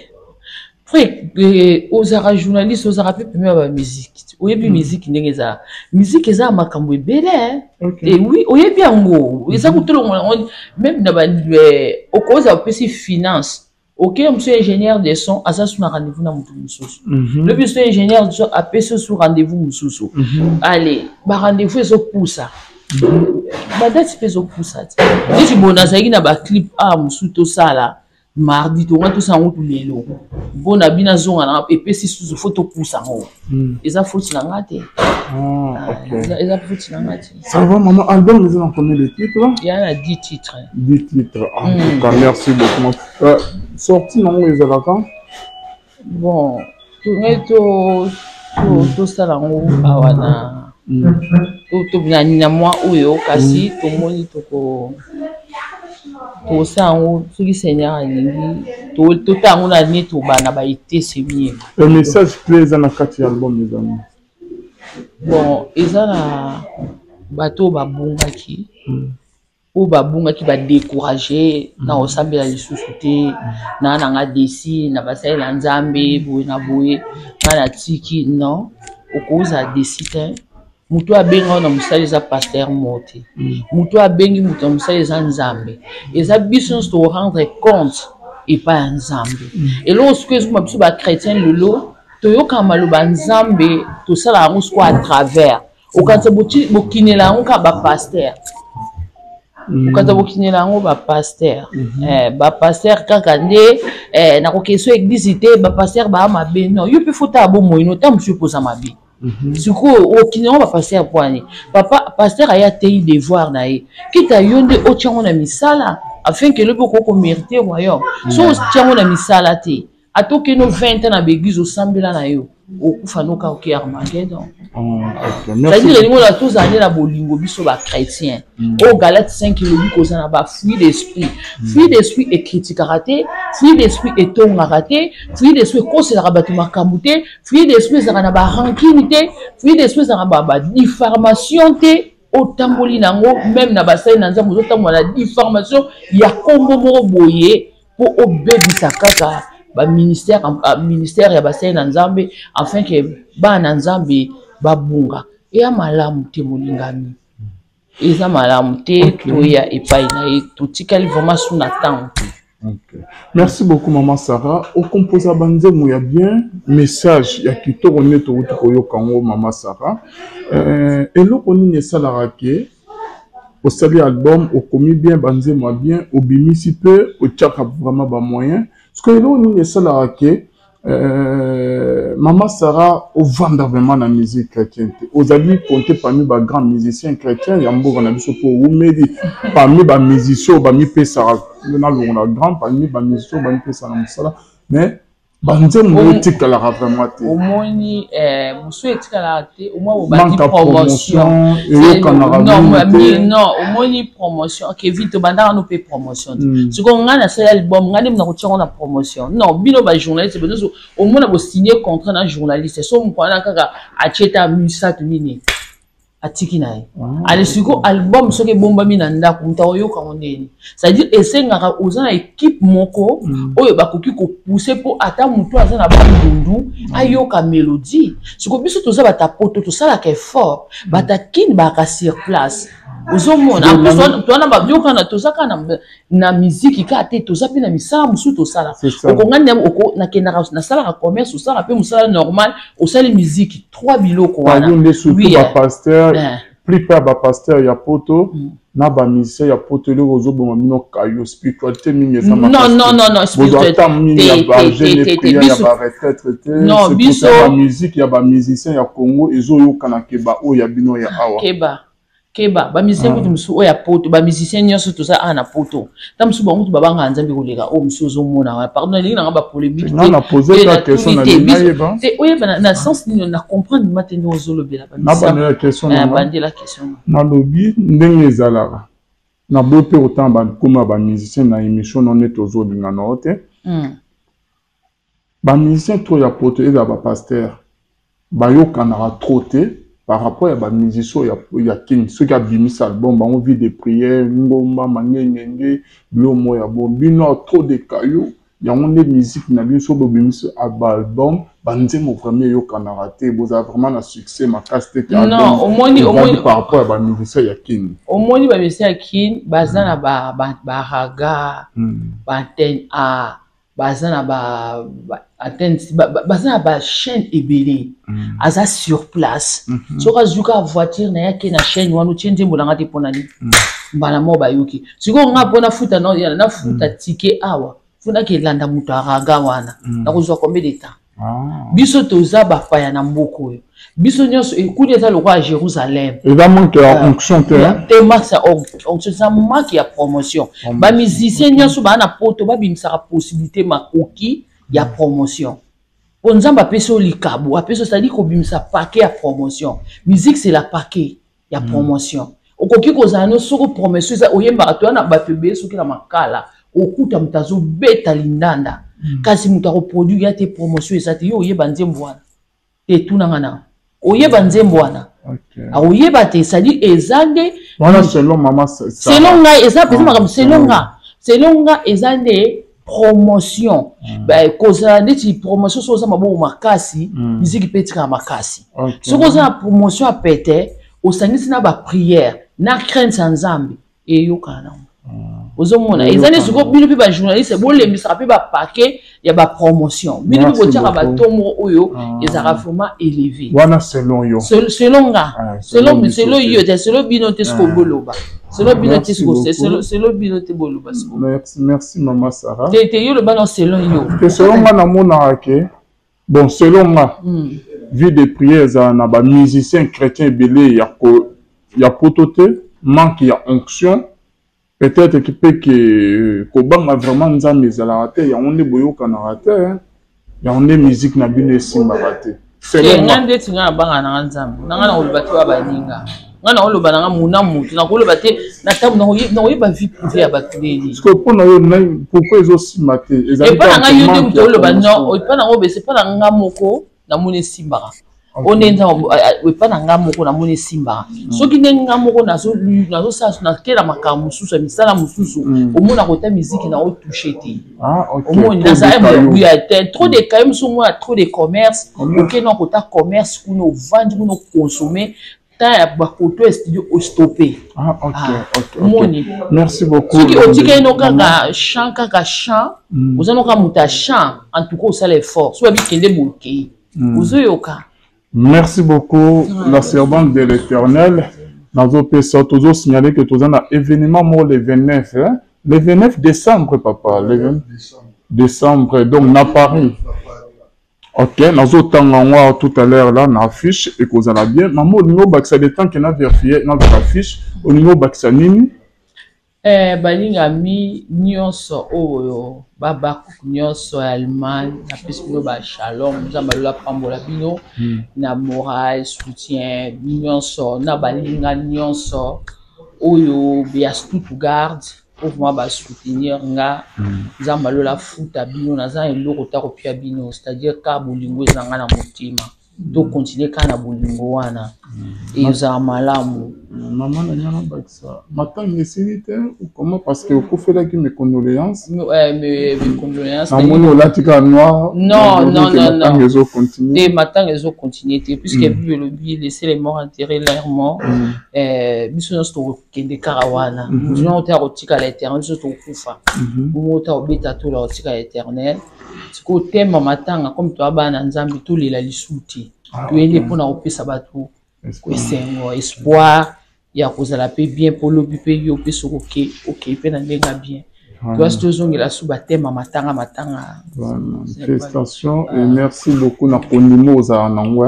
Frère, eh, ozalaka journaliste ozalaka mpe pembe ya bamusike oyebi mm. musique ndenge ezala musique eza makambo ebele okay. e oui oyebi yango eza mm -hmm. kotolongola yango meme na ba eh, okozala opesi finance okei mosusu ingénieur de son aza su na rendez-vous na moto mosusu mm -hmm. lobi so ingénieur de son apesi su rendez-vous mosusu mm -hmm. allez ba rendez-vous ezopusa mm -hmm. badati mpe ezopusa te neti boye nazalaki na baclip a mosusu tosala mardi tonga tosala yango tu lelo mpo na bino azonga na epesi susu fo topusa yango hmm. eza foti na nga te ah, ah, eza foti na nga te ça va maman album eza na combien de titres ya na 10 titres 10 titres en tout hmm. cas merci beaucoup euh, sortie nango ezalaka bon tongai tosala yango awa na na mwa oyo kasi mm. tomoni toko tosala yango soki seigneur alingi totala yango na nini tobanda ba ete c'est mieux le message clé eza na kati ya album eza nini bon eza na bato oyo babungaki mm. oyo babungaki ba decourage na kosambela lisusu te na na nga desi na basalela nzambe boye na boye nga natiki non okozala desi te moto oyo abenga yo na mosala eza pasteur moko te moto oyo abengi moto na mosala eza nzambe eza biso nyonso torendre compte epai ya nzambe eloko sikoyo ezokoma biso bachrétien lelo toyokaka maloba ya nzambe tosala yango sikoyo à travers okanisa bokinela yango kaka bapaster mm. okanisa bokinela yango bapaster mm -hmm. eh, bapaster kaka nde eh, nakokende so eglise te bapaster baa mabe non yo mpe fotala bomoi no ta mosusu epoza mabe mm -hmm. sikoyo okina yango bapaster pwani papa paster aye ateyi devoir na ye kita yo nde otya yango na misala afin ke lobi okoki komerite royaume so otya yango na misala te ata okende 20 ans na baeglise osambela na yo okufa noka oke armagedon c'est-à-dire elingi ola tozala nde na bolingo biso bachrétien mm. oyo galate 5 elobi kozala na bafruit d'esprit mm. fruit d'esprit ekritikaka te fruit d'esprit etongaka te fruit d'esprit ekoselaka bato makambo te fruit d'esprit ezalaka na barankine te fruit d'esprit ezalaka na badiffarmation te otamboli na yango meme na basali na nzambe ozotambola na diffamation ya nkombo moko boye mpo obebisa kaka baministère ministère ya basali na nzambe afin ke bana na nzambe babunga eya malamu te molingami. Eza malamu te toya epai na ye, totikali vraiment su na ntango te. Okay. Merci beaucoup maman Sarah. Okomposa banzembo ya bien, message ya kitoko nde touti koyoka yango maman Sarah. Euh, eloko nini esalaka ke osali album okomi bien banzembo ya bien obimisi mpe otiaka vraiment ba moyen sikoyo eloko nini esalaka ke Euh, Maman Sarah ovanda vraiment na musique chrétienne te ozali compte parmi ba grands musiciens chrétiens ya mboka na biso mpo owumeli parmi ba musiciens oyo bamipesaka nalongola grand parmi ba musiciens oyo bamipesaka na mosala mais banzembo oyo etikalaka vraiment te. Omoni eh, mosusu etikalaka te omwa bobandi promotion eyokanaka mingi te. Non, omoni promotion Kevin, tobandaka no mpe promotion te. Sikoyo ngai nasali album, ngai nde nakotia yango na promotion? Non, bino ba journaliste nyonso omona bosigne contrat na journaliste, so moko wana kaka atie ta misato nini atiki na ye. Ale sikoyo album soki ebombami na ndako, moto akoyoka yango ndeni? C'est-à-dire esengaka oza na équipe moko oyo bakoki kopousse mpo ata moto aza na bandundu ayoka mélodie. Sikoyo biso toza bata poto, tosalaka effort, bata kini bayaka sur place. Ozomona, en plus towana bayokana, toza kaka na miziki kaka te, toza mpe na misala mosusu tosala. Okongani nakendaka nasalaka commerce, osalaka mpe mosala normal, osali miziki, trois biloko wana. Nde surtout bapasteur, plupart bapasteur ya poto na bamusicien ya poto, eloko ozoboma bino kayo spiritualité mingi eza. Non, non, non, non. Spiritualité mingi ya bajeune prière, ya baretraite te. Non, biso bamusique ya bamusicien ya Congo ezoyokana ke baoyo ya bino ya awa. Keba, keba, bamusicien kutu mosusu oyo ya poto, bamusicien nyonso toza awa na poto, ta mosusu bango kutu babangaka Nzambe koleka oyo mosusu ozomona wana. Pardon, nalingi nanga bapolémique te. Oyeba na sens nini na comprendre ma te ndenge ozolobela. Bandela question. Nalobi ndenge ezalaka, naboyi mpe kotanga bakoma ya bamusicien na émission no nde tozolinga na yo te. Bamusicien trop ya poto, ezala bapasteur, bayokanaka trop te par rapport ya bamusicien ya King. Soki abimisi album, bango vie de prière, ngomba mangengenge, biloko moko ya bo bino trop de caillou. Yango nde musique na bino. Soki bobimisi baalbum, banzembo vraiment eyokanaka te, bozala vraiment na succès makasi te. Non, omoni, omoni par rapport ya bamusicien ya King. Omoni, bamusicien ya King baza na baraga, baantenne A, baza na ba antenne, baza na bachaîne ebele. Aza sur place, soki azwi kaka voiture na ye, ake na chaîne wana, otie nzembo nanga te mpona nini, mbala moko bayoki. Sikoyo nga mpo nafuta, nafuta ticket awa, funaki elanda moto araga wana, nakozwa combien de temps? Biso toza bapaya na mboka oyo, biso nyonso ekuli eza lokola Jérusalem. Eza manque ya onction te? Te, manque ya onction eza manque ya promotion. Bamusicien nyonso baa na poto babimisaka possibilité, makoki ya promotion, mpo Nzambe apesi oyo likabo, apesi oyo, c'est-à-dire kobimisa paquet ya promotion. Musique, c'est la paquet ya promotion. Okoki kozala no soko promotion eza, oyembaka. Toya na bato ebele, soki na makala okuta moto azobeta lindanda, kasi moto akoproduire ya te, promotion eza te. Yo oyeba nzembo wana te, tunanga na oyeba nzembo wana, akoyeba te. C'est-à-dire eza nde wana selon mama. Selon ngai eza mpenza makambo, selon nga, selon nga eza nde promotion. Kozala neti promotion, soki oza maboko makasi, miziki mpe etikala makasi. Soki oza na promotion ya pete, osangisi na baprière na crainte ya Nzambe, eyokana nango. Ozomona, eza nde sikoyo bino mpe bajournaliste bolembisaka mpe bapaquet ya bapromotion. Bino mpe botiaka bato moko oyo ezalaka vraiment élevé. Wana selon yo. Selon nga, selon yo te, selon bino te. Sikoyo boloba selon bino te, selon bino te, boloba sikoyo. Merci, merci mama Sarah. Te, te, yo loba no selon yo. Te, selon nga namonaka ke, bon, selon nga vie de prière ezala na bamusicien chrétien ebele ya poto te, manque ya onction peut-être mpe ke kobanga vraiment Nzambe ezalaka te. Yango nde boyokanaka te, yango nde musique na bino esimbaka te. Nga ndeti nga nabanga nanga Nzambe nanga, nakoloba te wa baninga. Nga nakoloba nanga muna mutu, nakoloba te na ntango nakoyeba vie privée ya bato ndeni. Mpo na yo, pourquoi ezosimba te? Epa na nga, yo nde moto oloba. Non, epa nango obese, epa na nga moko namoni esimbaka. Oyo nde Nzambe, epa na nga moko namoni esimbaka. Soki nde nga moko nazosala, nakela makambo mosusu ya misala mosusu, omona kota miziki na otouche te. Omoni, naza te trop de kaye mosusu, omona trop de commerce, okende kota commerce kuna, ovandi kuna, oconsomme. Temps ya bakoto ya studio ostope. Ah, ok, ah, ok, moni. Merci beaucoup. Soki otikali no kaka chant, kaka chant, oza no kaka moto ya chant, en tout cas osala effort. Soki babikende bokei. Ozoyoka. Merci beaucoup, la servante de l'Éternel. Nazopesa, tozo signaler que toza na événement moko le 29, hein? Le 29 décembre, papa. Le 29 décembre, donc na Paris. Ok, nazotanga yango awa tout à l'heure là na affiche, ekozala bien. Mama, olingi obakisa le temps ke na vérifier na affiche, olingi obakisa nini? Balingami nyonso oyo babakuku nyonso ya Allemagne, napesi bino bashalom. Nzambe alola pambola bino na moral, soutien nyonso na balinga nyonso oyo ya Stuttgart po vraiment basoutenir nga. Nzambe alola futa bino. Naza na eloko ta kopia bino, c'est-à-dire ka bolingo eza nga na motema. Tocontinue kaka na bolingo wana, ezala malamu. Mama na nga, nabakisa, matanga esili te ou comment? Parce que okufelaki, mes condoléances. Mes condoléances. Namoni olati kaka noir. Non, non, non, non. Matanga ezocontinue. Te, matanga ezocontinue te, puisque Bible elobi: "Laissez les morts enterrer leurs morts." Biso nyonso tokokende kaka wana. Motu nyonso te akotikala éternel. Biso tokokufa, bongo te akobeta tola kotikala éternel. Sikoyo tema matanga, comme toya bana na Nzambe, tolela lisu te. Toyende mpona kopesa bato esengo, espoir ya kozala mpe bien, mpo lobi mpe yo mpe soki oke, okei mpe na ndenge ya bien. Toasi tozongela su batema matanga matanga. Félicitations et merci beaucoup na kondimo ozala nango.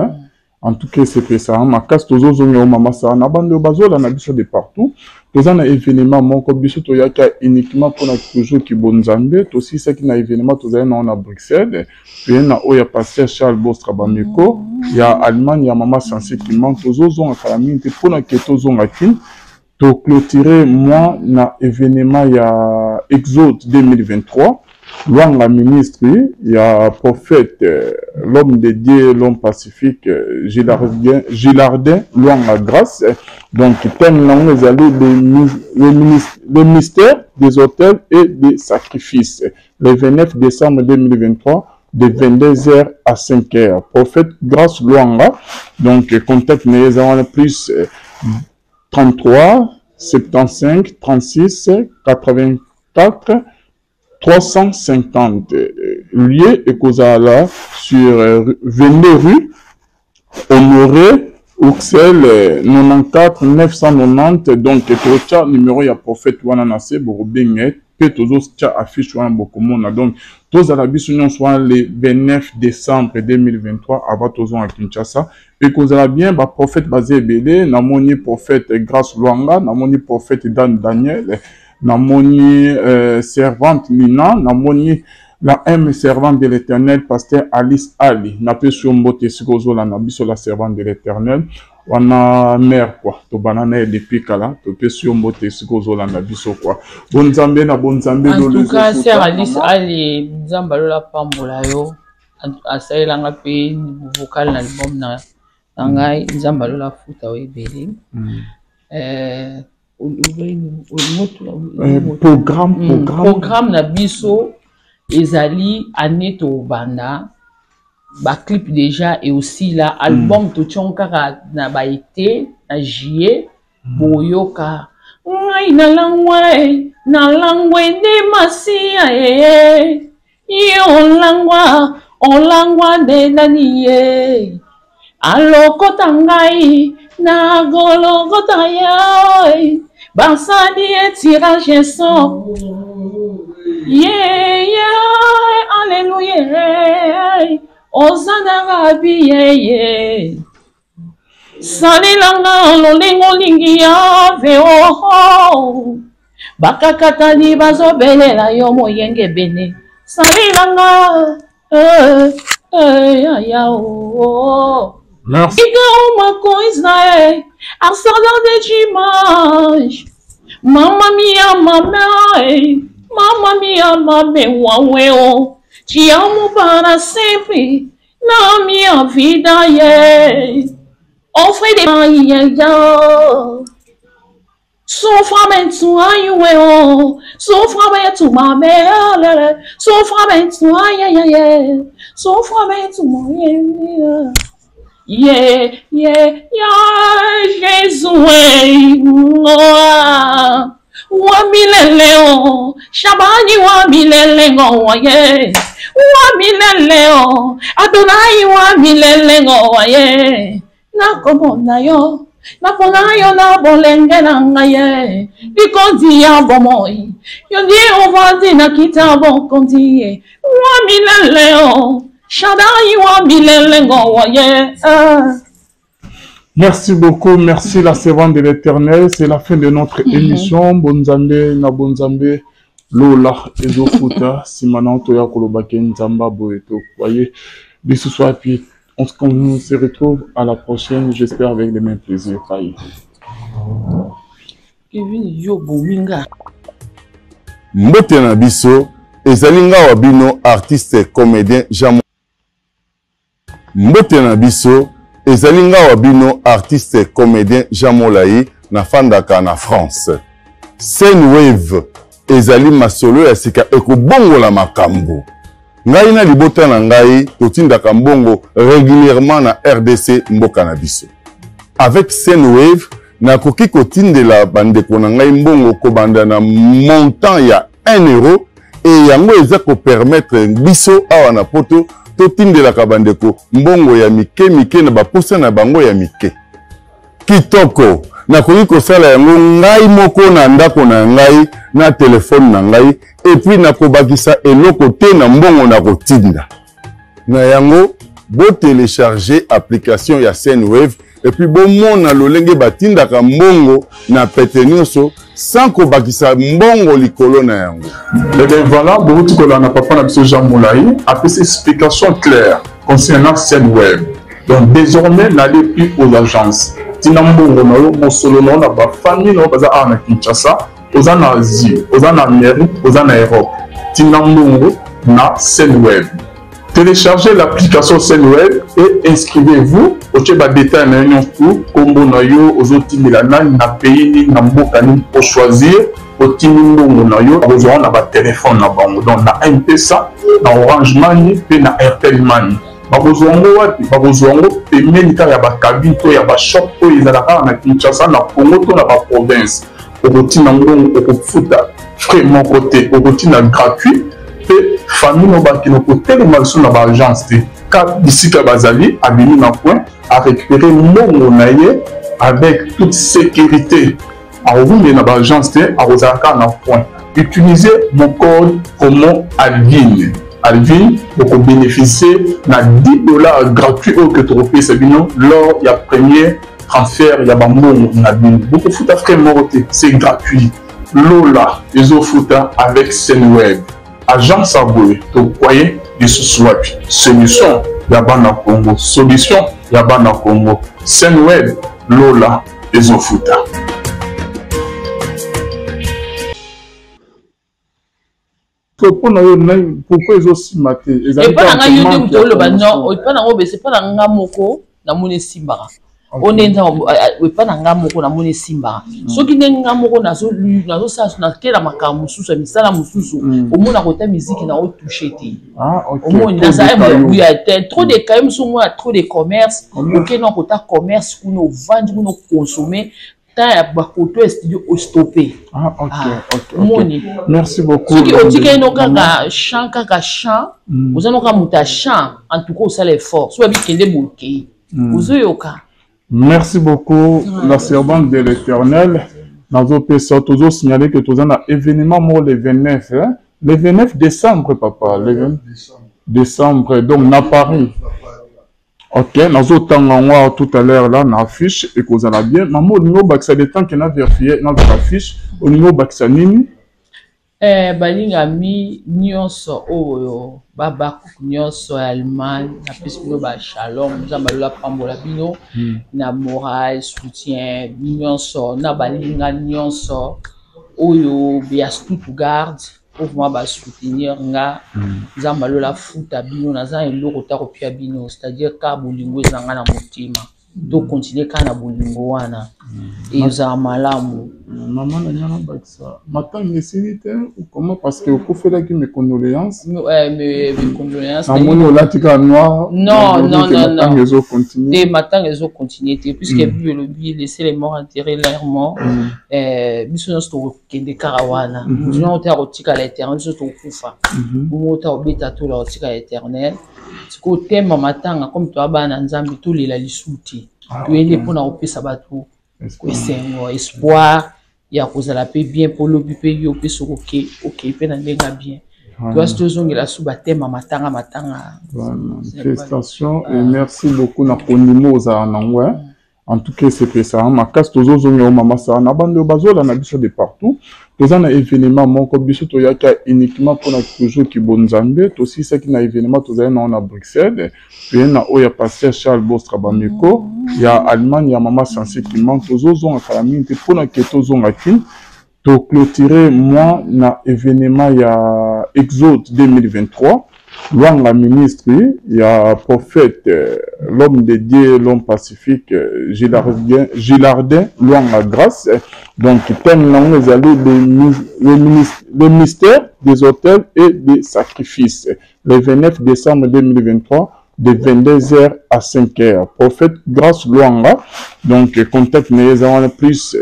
En tout cas, esepesaka makasi. Tozozongela mama Sara na bando oyo bazolanda biso de partout. Toza na événement moko, biso toyaki uniquement mpona toujours kibonzambe. Tosilisaki na événement tozali nango na Bruxelles, toye na oyo ya pasteur Charles Bostra Bameko ya Allemagne, ya mama Sansi Kiman. Tozozonga kala mingi te mpona ke tozonga Kine, toclôturer mois na événement ya Exode 2023, Lwanga Ministre ya prophète, l'homme de Dieu, l'homme pacifique, Gilardin, Gilardin Lwanga Grâce. Donc thème nango ezali le mystère des autels et des sacrifices, le 29 décembre 2023, de 22h à 5h. Prophète Grâce Lwanga, donc contact na ye eza wana: plus 33 75 36 84 350. Lieu ekozala sur 22 rue Honoré Uxel, 94 990. Donc totia numéro ya prophète wana na se, bokobenga mpe. Tozotia affiche wana, bokomona. Donc tozala biso nyonso wana le 29 décembre 2023 avant tozonga Kinshasa. Ekozala bien. Baprophète baza ebele. Namoni prophète Grâce Lwanga, namoni prophète Dan Daniel, namoni servante Nina, namoni la M servante de l'Éternel, pasteur Alice Ali. Napesi yo mbote esika ozolanda biso, la servante de l'Éternel wana, mare quoi, tobanda na ye depuis kala. Topesi yo mbote esika ozolanda biso quoi. Bonzambe na bonzambe. En tout cas, sœur Alice Ali, Nzambe alola pambola yo. Asalelanga mpe vocal na album na ngai. Nzambe alola futa oyo ebele. Programme, programme. Programme na biso ezali année tobanda baclip déjà et aussi la album. Totiongo kaka na baete na juillet. Boyoka ngai nalangwe, nalangwe nde masiya e ye. Olangwa, olangwa nde nani ye alokota ngai na Gologota ye, basali ye tirage sort ye ye. Alleluya, ozana rabi ye ye. Salelanga lolengo olingi yave oho, bakakatani bazobelela yo moyengebene. Salelanga ya oh. Merci. Diga uma coisa, é a saudade demais. Mamma mia, mamãe, mamma mia, meu aueu. Te amo para sempre na minha vida, yeah. Offre de yeah, yeah. Sofrimento, ai, eu, sofrimento, mamela, sofrimento, ai, ai, ai, sofrimento, mãe. Ye ye ya Jésus ngoa wa milele o Shabani wa milele ngoa ye wa milele o Adonai wa milele ngoa ye nakomona yo napona yo na bolenge na ngai ye likonzi ya bomoi yo nde ovandi na kita bokonzi ye wa milele o Shaddai wa milele ngoa ye ah. Merci beaucoup, merci la servante de l'éternel. C'est la fin de notre mm -hmm. émission. Bonzambe na Bonzambe Lola ezofuta nsima na toya koloba ke Nzamba boye to voyez lisusu wapi. On se retrouve à la prochaine, j'espère avec le même plaisir. Bye. Kevin yo bomi nga. Mbote na biso ezali nga wa bino artiste comedien Jean Mbote na biso ezali nga wa bino artiste comedien Jean Molayi nafandaka na France. Sendwave ezali masolo ya sika ekobongola makambo. Ngai na libota na ngai totindaka mbongo regulierement na rdc mboka na biso. Avec Sendwave nakoki kotindela bandeko na ngai mbongo kobanda na montant ya 1 euro et yango eza ko permettre biso awa na poto totindelaka bandeko mbongo ya mike mike na baposa na bango ya mike. Kitoko! Nakoki kosala yango ngai moko na ndako na ngai na telefone na ngai et puis nakobakisa eloko te na mbongo nakotinda. Na yango, bo telecharger application ya Sendwave et puis bomona lolenge batindaka mbongo na pete nionso sans kobakisa mbongo likolo na yango. Eh bien voilà, bowuti kolanda papa na biso Jean Molayi apesi explication claire concernant Sendwave. Donc désormais n'allez plus aux agences. Tina mbongo na yo, mosolo na yo na ba famille na yo baza awa na Kinshasa, oza na Asie, oza na Amérique, oza na Europe. Tina mbongo na Sendwave. Téléchargez l'application Sendwave et inscrivez-vous. Otie ba détails na yo nyonso tout, kombo na yo, ozotindela nani, na pays nini, na mboka nini, ochoisir, otindi mbongo na yo, okozwa yango na ba téléphone na bango. Donc na M-Pesa, na Orange Money pe na Airtel Money. Bakozwa yango wapi? Bakozwa yango pembeni kaka ya ba cabine to ya ba shop oyo ezalaka kaka na Kinshasa, na Congo to na ba province. Okotinda mbongo, okofuta frais moko te, okotinda gratuit pe famille no bakende kotelema lisusu na ba agence te. Ka bisika bazali, abimi na coin, a recuperer mbongo na ye avec toute sécurité. Akokumela na ba agence te, akozala kaka na coin. Utilisez mon code promo Alvin. Alvin, boko bénéficier na 10 dollars gratuit oyo que tokopesa bino lors ya premier transfert ya ba mbongo na bino. Bokofuta frais moko te, c'est gratuit. Lola ezofuta avec Sendwave. Agence ya boye tokwaye lisusu wapi? Solution ya bana Congo, solution ya bana Congo. Sendwave, Lola ezofuta. Mpo na yo pourquoi ezosimba te? Epa na ngai yo nde moto oloba non, epa na ngai obese, epa na ngai moko namoni esimbaka. Oyo nde nzambe epa na ngai moko namoni esimbaka. Soki nde ngai moko nazosala nakela makambo mosusu ya misala mosusu, omona kota miziki na otouche te. Omoni nazali ya te trop de kaye mosusu omona trop de commerce, okei na kota commerce kuna ovandi kuna oconsomme temps ya bakoto ya studio ostope. Omoni merci beaucoup. Soki otikali no kaka chant, kaka chant, oza no kaka moto ya chant, en tout cas osala effort soki babi kende bokei ozoyoka. Merci beaucoup la servante de l'éternel. Nazopesa tozo signaler que toza na événement moko le 29, hein? Le 29 décembre papa, le 29 décembre donc na Paris. Ok, nazotanga yango awa tout à l'heure là na affiche ekozala bien. Maman olingi obakisa le temps que na vérifier na affiche, olingi obakisa nini? Balingami nyonso oyo babakuku nyonso ya Allemagne, napesi bino ba shalom, Nzambe alola pambola bino na moral, soutien nyonso na balinga nyonso oyo ya Stuttgart oyo vraiment ba soutenir nga. Nzambe alola futa bino, naza eloko ta kopia bino, c'est-à-dire ka bolingo ezanga na motema. To continuer kaka na bolingo wana, ezala malamu. Mama na nga, nabakisa, matanga esili te ou comment? Parce que okufelaki, mes condoléances. Mes condoléances. Namoni olati kaka noir. Non, non, non, non. Ezocontinue te, matanga ezocontinue te, puisque Bible elobi: "Laissez les morts enterrer leurs morts." Biso nyonso tokokende kaka wana. Motu nyonso te akotikala éternel. Biso tokokufa, bongo te akobeta tola kotikala éternel. Sikoyo tema matanga, comme toya bana na Nzambe, tolela lisu te. Toyende mpona kopesa bato esengo, espoir ya kozala mpe bien, mpo lobi mpe yo mpe soki oke, okei mpe na ndenge ya bien. Toasi tozongela su batema matanga matanga. Félicitations et merci beaucoup na kondimo ozala nango. En tout cas, esepesaka makasi. Tozozongela mama Sara na bando bazolanda biso de partout. Toza na événement moko, biso toyaki uniquement mpona toujours kibonzambe. Tosilisaki na événement tozali nango na Bruxelles, toye na oyo ya pasteur Charles Bostra Bameko ya Allemagne, ya mama Sansi Kiman. Tozozonga kala mingi te mpona ke tozonga Kine, toclôturer mois na événement ya Exode 2023, Lwanga Ministre ya prophète, l'homme de Dieu, l'homme pacifique, Gilardin, Gilardin Lwanga Grâce. Donc thème nango ezali le mystère des autels et des sacrifices, le 29 décembre 2023, de 22h à 5h. Prophète Grâce Lwanga, donc contact na ye eza wana: plus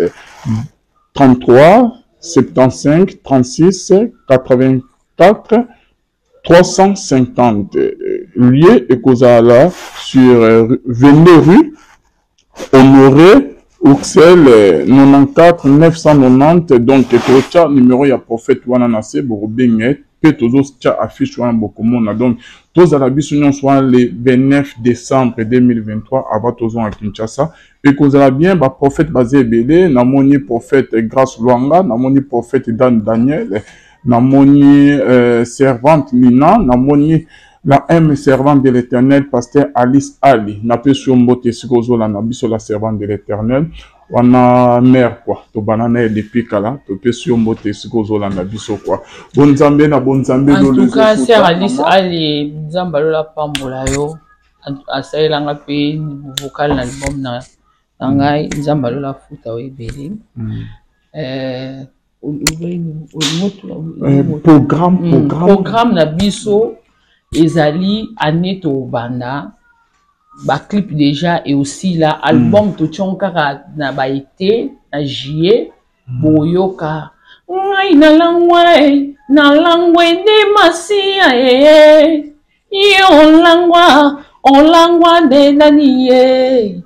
33 75 36 84 350. Lieu ekozala sur 22 rue Honoré Uxel, 94 990. Donc totia numéro ya prophète wana na se, bokobenge mpe tozotia affiche wana, bokomona. Donc tozala biso nyonso wana le 29 décembre 2023 avant tozonga Kinshasa. Ekozala bien, baprophète baza ebele. Namoni prophète Grâce Lwanga, namoni prophète Dan Daniel, namoni servante Lina, namoni la M servante de l'Éternel, pasteur Alice Ali. Napesi yo mbote esika ozolanda biso, la servante de l'Éternel wana, mare quoi, tobanda na ye depuis kala. Topesi yo mbote esika ozolanda biso quoi. Bonzambe na bonzambe. En tout cas, sœur Alice Ali, Nzambe alola pambola yo. Asalelanga mpe vocal na album na ngai. Nzambe alola futa oyo ebele. Programme, programme. Programme na biso ezali année tobanda baclip déjà et aussi la album. Totiongo kaka na baete na juillet. Boyoka ngai nalangwe, nalangwe nde masiya e ye. Olangwa, olangwa nde nani ye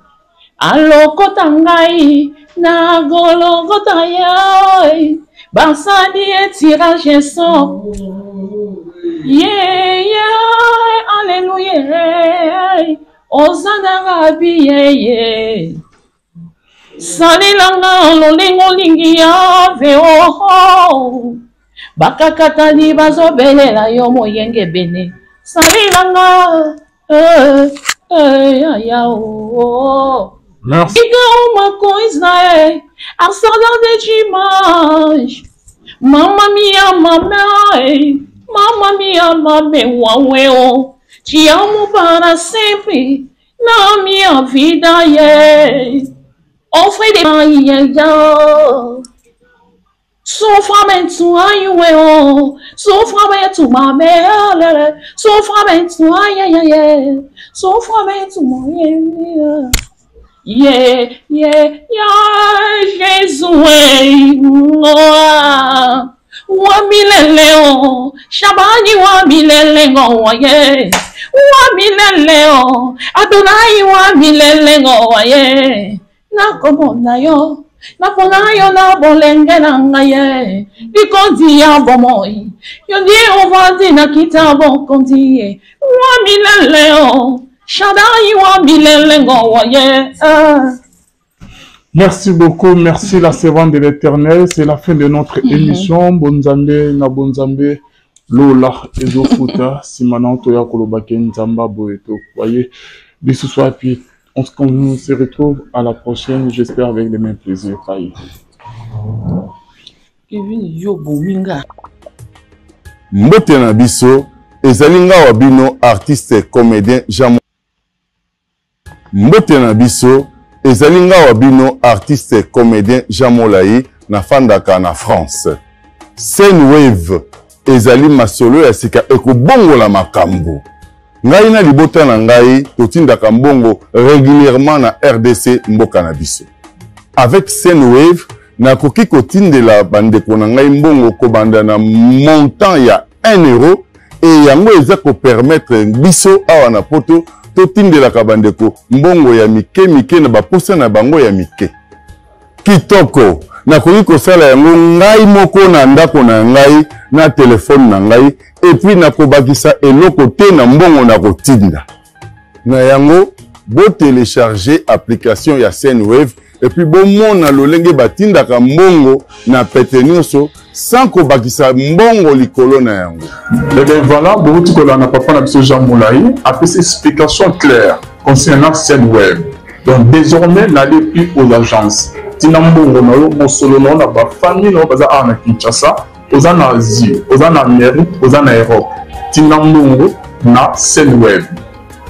alokota ngai na Gologota ye, basali ye tirage sort ye ye. Alleluya, ozana rabi ye ye. Salelanga lolengo olingi yave oho, bakakatani bazobelela yo moyengebene. Salelanga eh, eh, ya, ya, oh. Merci. Diga uma coisa, é a saudade demais. Mamãe minha, mamãe, mamãe minha, mamãe, uau, te amo para sempre na minha vida, yeah. Offre de yeah, yeah. Sofrimento, ai, ué, sofrimento, mamé, sofrimento, ai, ai, ai, sofrimento, mãe, yeah, yeah, yeah, Jesus, wa milele o, Shabani wa milele o, yeah, wa milele o, Adonai wa milele o, yeah, nakomona yo, napona yo na bolenge na ngai ye, likonzi ya bomoi yo nde ovandi na kita bokonzi ye, wa milele o, Shaddai wa milele ngo ye. Merci beaucoup, merci la servante de l'Éternel. C'est la fin de notre émission. Bonzambe na bonzambe, lola ezofuta. Nsima na toya kolobaki Nzamba boye to voyez lisusu api. On se retrouve à la prochaine, j'espère avec le même plaisir. Bye. Kevin, yo bominga. Mbote na biso, ezali nga wa bino artiste comédien Jean. Mbote na biso, ezali nga wa bino artiste comedien Jean Molayi, nafandaka na France. Sendwave ezali masolo ya sika ekobongola makambo. Ngai na libota na ngai totindaka mbongo regulierement na rdc mboka na biso. Avec Sendwave, nakoki kotindela bandeko na ngai mbongo kobanda na montant ya 1 euro e yango eza kopermettre biso awa na poto totindelaka bandeko mbongo ya mike mike na baposa na bango ya mike. Kitoko! Nakoki kosala yango ngai moko na ndako na ngai na telefone na ngai epuis nakobakisa eloko te na mbongo nakotinda. Na yango, bo telecharger application ya Sendwave epuis bomona lolenge batindaka mbongo na pete nyonso sans kobakisa mbongo likolo na yango. Eh bien voilà, bowuti kolanda papa na biso Jean Molayi apesi explication claire concernant Sendwave. Donc désormais n'allez plus aux agences. Tina mbongo na yo, mosolo na yo na ba famille na yo baza awa na Kinshasa, oza na Asie, oza na Amérique, oza na Europe. Tina mbongo na Sendwave.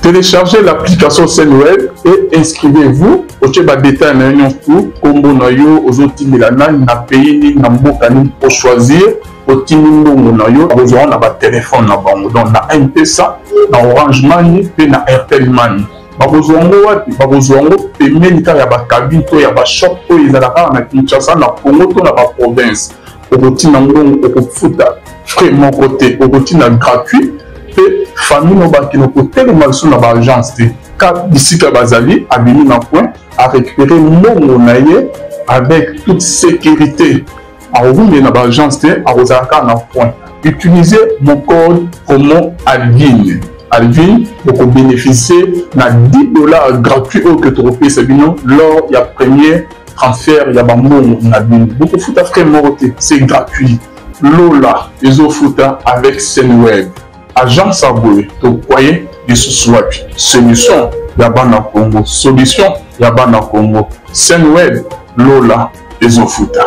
Téléchargez l'application Sendwave et inscrivez-vous. Otie ba détails na yo nyonso tout, kombo na yo, ozotindela nani, na pays nini, na mboka nini, ochoisir, otindi mbongo na yo, okozwa na ba téléphone na bango. Donc na M-Pesa, na Orange Money pe na Airtel Money. Bakozwa yango wapi? Bakozwa yango pembeni kaka ya ba cabine to ya ba shop oyo ezalaka kaka na Kinshasa, na Congo to na ba province. Okotinda mbongo, okofuta frais moko te, okotinda gratuit pe famille no bakende kotelema lisusu na ba agence te. Ka bisika bazali, abimi na coin, a recuperer mbongo na ye avec toute sécurité. Akokumela na ba agence te, akozala kaka na coin. Utilisez mon code promo Alvin. Alvin, boko bénéficier na 10 $ gratuit oyo que tokopesa bino lors ya premier transfert ya ba mbongo na bino. Bokofuta frais moko te, c'est gratuit. Lola ezofuta avec Sendwave. Agence ya boye tokwaye lisusu wapi? Solution ya bana Congo, solution ya bana Congo. Sendwave, Lola ezofuta.